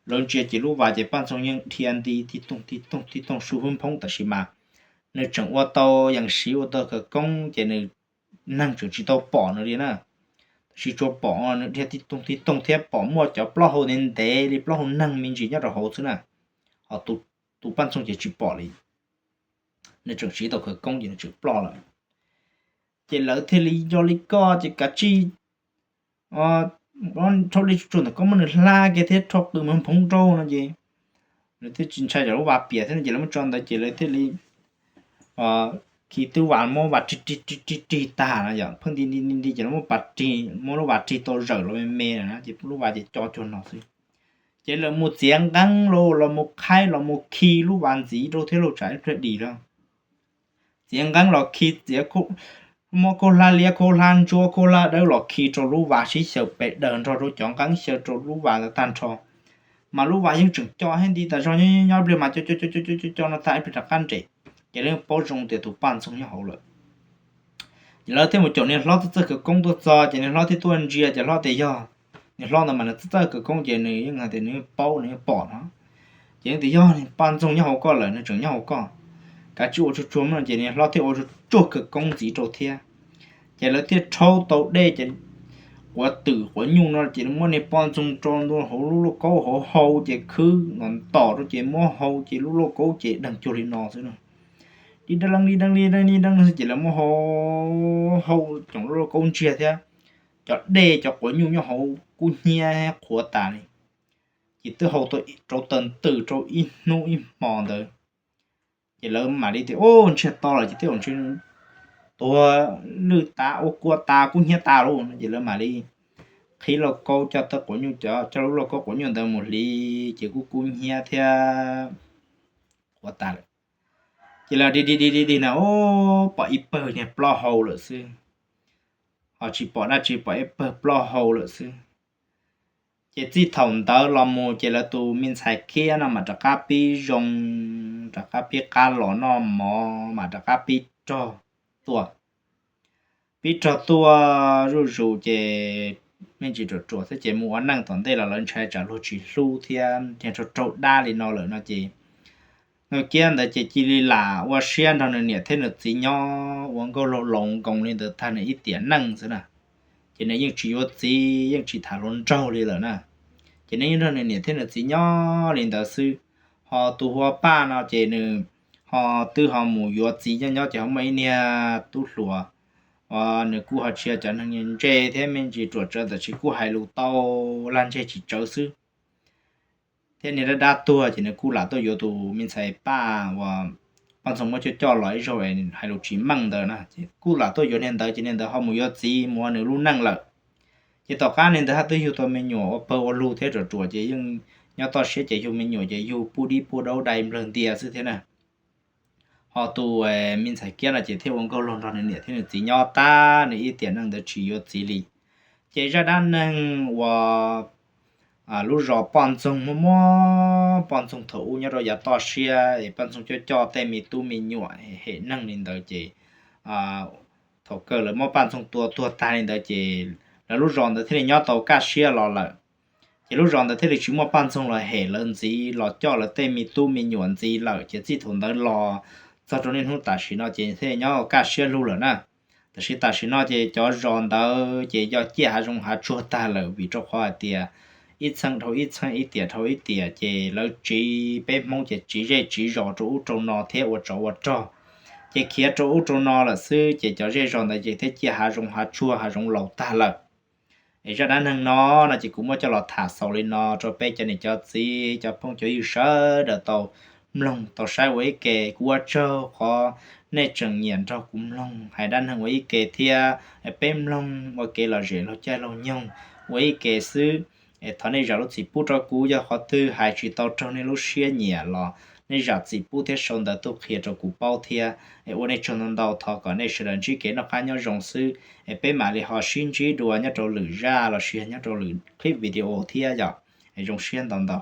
lawv ntsia ces lub vas ces Paj Ntxoog yeej dhia nti tib toog tib toog tib toog su hwb nphoob tab sis mas nws tseem ua tau yees siv ua tau khawv koob ces nws neeg tseem tsis tau pom nws li na. Tab sis tsuas pom nws dhia tib toog tib toog thiab pom muaj cov plaub hau ntev ntev li plaub hau neeg me ntsis nyob rau hauv xwb na, ho tus Paj Ntxoog ces tsis pom li. Nws tseem siv tau khawv koob ces nws tseem ploj lawm. Ces lawv thiaj li, Yog li koj ces kav tsij rhaub dej tsuag tsuag ntawm koj muab nws hlab kiag thiab rho qws mus nphoob rau no ces nws thiaj tsis ntshai tsam lub vas piam thiab no ces lawv muab tso ntawd ces lawv thiaj li khi twb vas muab vas rig rig rig rig rig tag no yom, pheej nti nti nti nti ces lawv muab pas rig, muab lub vas rig tau zawm los me me na ces lub vas ces co cuag no xwb. Ces lawv mus txiav nqeeb los, los mus qhaib los mus khi lub vas ntxiv rau thiab lauj, tsam ib pliag dim lawm. Txiav nqeeb los khi, txiav, muab khaub hlab liab khaub hlab ntsuab khaub hlab dawb los khi rau lub vas sib xyaw pes daws nrog rau cov nqeeb xyaw rau lub vas ntawd tag nrho. Mas lub vas yeej tseem co thiab nti tas zog, nyob nyob ib pliag mas co co co co co co no tag ib pliag rov qab nres. Ces lawv yeej paub zoo tias tus Paj Ntxoog nyob hauv lawm. Ces lawv thiaj mus caum niag hlob txawj txawj khawv koob tuaj txog ces niag hlob thiaj tuaj ntsia ces hlob tias yog, niag hlob ntawd mas nws txawj txawj khawv koob ces nws yeej hais tias nws yeej paub nws yeej pom no. Ces yeej tias yog Paj Ntxoog nyob hauv koj lawm, nws tseem nyob hauv koj, kav tsij ua tsuag tsuag no ces niag hlob thiaj ua tsuag tsuag khawv koob ntxiv rau thiab. Ces lawv thiaj rhaub tau dej ces quav twm quav nyuj no ces muab niag Paj Ntxoog rau ntua hauv lub lauj kaub hauv hau ces khwb ntom ntom rau ces muab hau ces lub lauj kaub ces deeg cuag li no xwb no. Li deeg li deeg li deeg li deeg xwb ces lawv muab hau, hau coom lub lauj kaub ntsiag thiab cov dej cov quav nyuj nyob hauv kub hnyiab qhuav tas li. Ces twb hau tau rauv taws ntws rau ib hnub ib hmo ntawd. Ces lawv mam li tias, Ub, ntsiag to lawm ces twb ntsiag, tuag lwj tas ua kua tas kub hnyiab tas lauj no ces lawv mam li qhib lauj kaub coj tawb quav nyuj, coj lub lauj kaub quav nyuj ntawd mus hliv ces kuj kub hnyiab thiab qhuav tas lawm. Ces lawv dig dig dig dig dig na, ub, pom ib pawg niag plaub hau lawm xwb, ho tsis pom dab tsi, pom ib pawg plaub hau lawm xwb. Ces txij thaum ntawd los mus ces lawv tus me ntxhais Kiab no mam rov qab pib zoo, rov qab pib qab los noj mov, mam rov qab pib rog tuaj. Pib rog tuaj zuj zus ces me ntsis ruam ruam thiab ces mus ua neej tom ntej los lawv ntshai tsam luag tsis hlub thiab niag raug raug dab li no lawm no ces Nkauj Kiab ntawd ces cia li lam ua siab nrog nws niam thiab nws txiv nyob ua nkauj laug laus nkoos li ntawd tag nws ib tiam neej xwb na. ces nws yeej tsis yuav txiv, yeej tsis tham hluas nraug li lawm na. Ces nws yeej nrog nws niam thiab nws txiv nyob li ntawd xwb. Ho tus hu ua Paj no ces nws ho twb ho mus yuav txiv nyob nyob ces ho muaj ib niag tub hluas uas nws kuj ho tsis yog cov neeg ntse thiab me ntsis ruam tsawv, tab sis kuj hais lus tau lag ntseg tsis tsawv xwb. Thiab niag dab dab tuag ces nws kuj lam tuaj yuav tus me ntxhais Paj uas Paj Ntxoog muab coj coj los ib zaug hais lus tsis meej ntawd na, ces kuj lam tuaj yuav niag ntawd, ces niag ntawd ho mus yuav txiv mus ua nws lub neej lawm. Ces tom qab niag ntawd haj twb yug tau me nyuam ua pawg ua lug thiab ruam ruam, ces yeej nyob toj siab ces yug me nyuam ces yug puj dib puj daub dai nplawg ntia xwb thiab na. Ho tus me ntxhais Kiab no ces thiaj ua nkauj laug nrog nws niam thiab nws txiv nyob tag, nws ib tiam neej ntawd tsis yuav txiv li. Ces zaj dab neeg uas lub zos Paj Ntxoog muaj muab Paj Ntxoog thaum ub nyob rau yav toj siab es Paj Ntxoog coj coj tej me tub me nyuam hem neeg li ntawd ces thaum kawg lawv muab Paj Ntxoog tua tuag tag li ntawd ces lawv lub zos ntawd thiaj li nyob tau kaj siab los lawm. Ces lub zos ntawd thiaj li tsis muaj Paj Ntxoog los hem lawv ntxiv, los coj lawv tej me tub me nyuam ntxiv lawm, ces txij thaum ntawd los txog rau niaj hnub tam sim no ces thiaj li nyob kaj siab lug lawm na. Tab sis tam sim no ces cov zos ntawd ces yog ciaj hav zoov hav tsuag tag lawm, vim rau qhov hais tias ib txheej dhau ib txheej, ib tiam dhau ib tiam, ces lawv tsiv, peb Hmoob ces tsiv zej tsiv zos rau ub rau no thiab ua tsov ua rog, ces khiav rau ub rau no lawm xwb, ces cov zej zos ntawd ces thiaj ciaj hav zoov hav tsuag hav zoov laus tag lawm. Es zaj dab neeg no no ces kuv muab coj los tham xaus li no rau peb cov niam cov txiv cov phooj cov ywg sawv daws tau mloog tau saib ua ib ke. Kuv ua tsaug qhov nej tseem nyiam nrog kuv mloog hais dab neeg ua ib ke thiab peb mloog ua kev lom zem laug caij laug nyoog ua ib ke xwb. Es thov nej zam lub txim pub rau kuv, yog qhov twg hais tsis tau raug nej lub siab nyiam los nej zam txim pub thiab sau ntawv tuaj qhia rau kuv paub thiab. Es ua nej tsaug ntau ntau, thov kom nej sawv daws ntsib kev noj qab nyob zoo xwb, es peb mam li ho sib ntsib dua nyob rau lwm zaj los sis nyob rau lwm clip video thiab yom. Es zoo siab ntau ntau.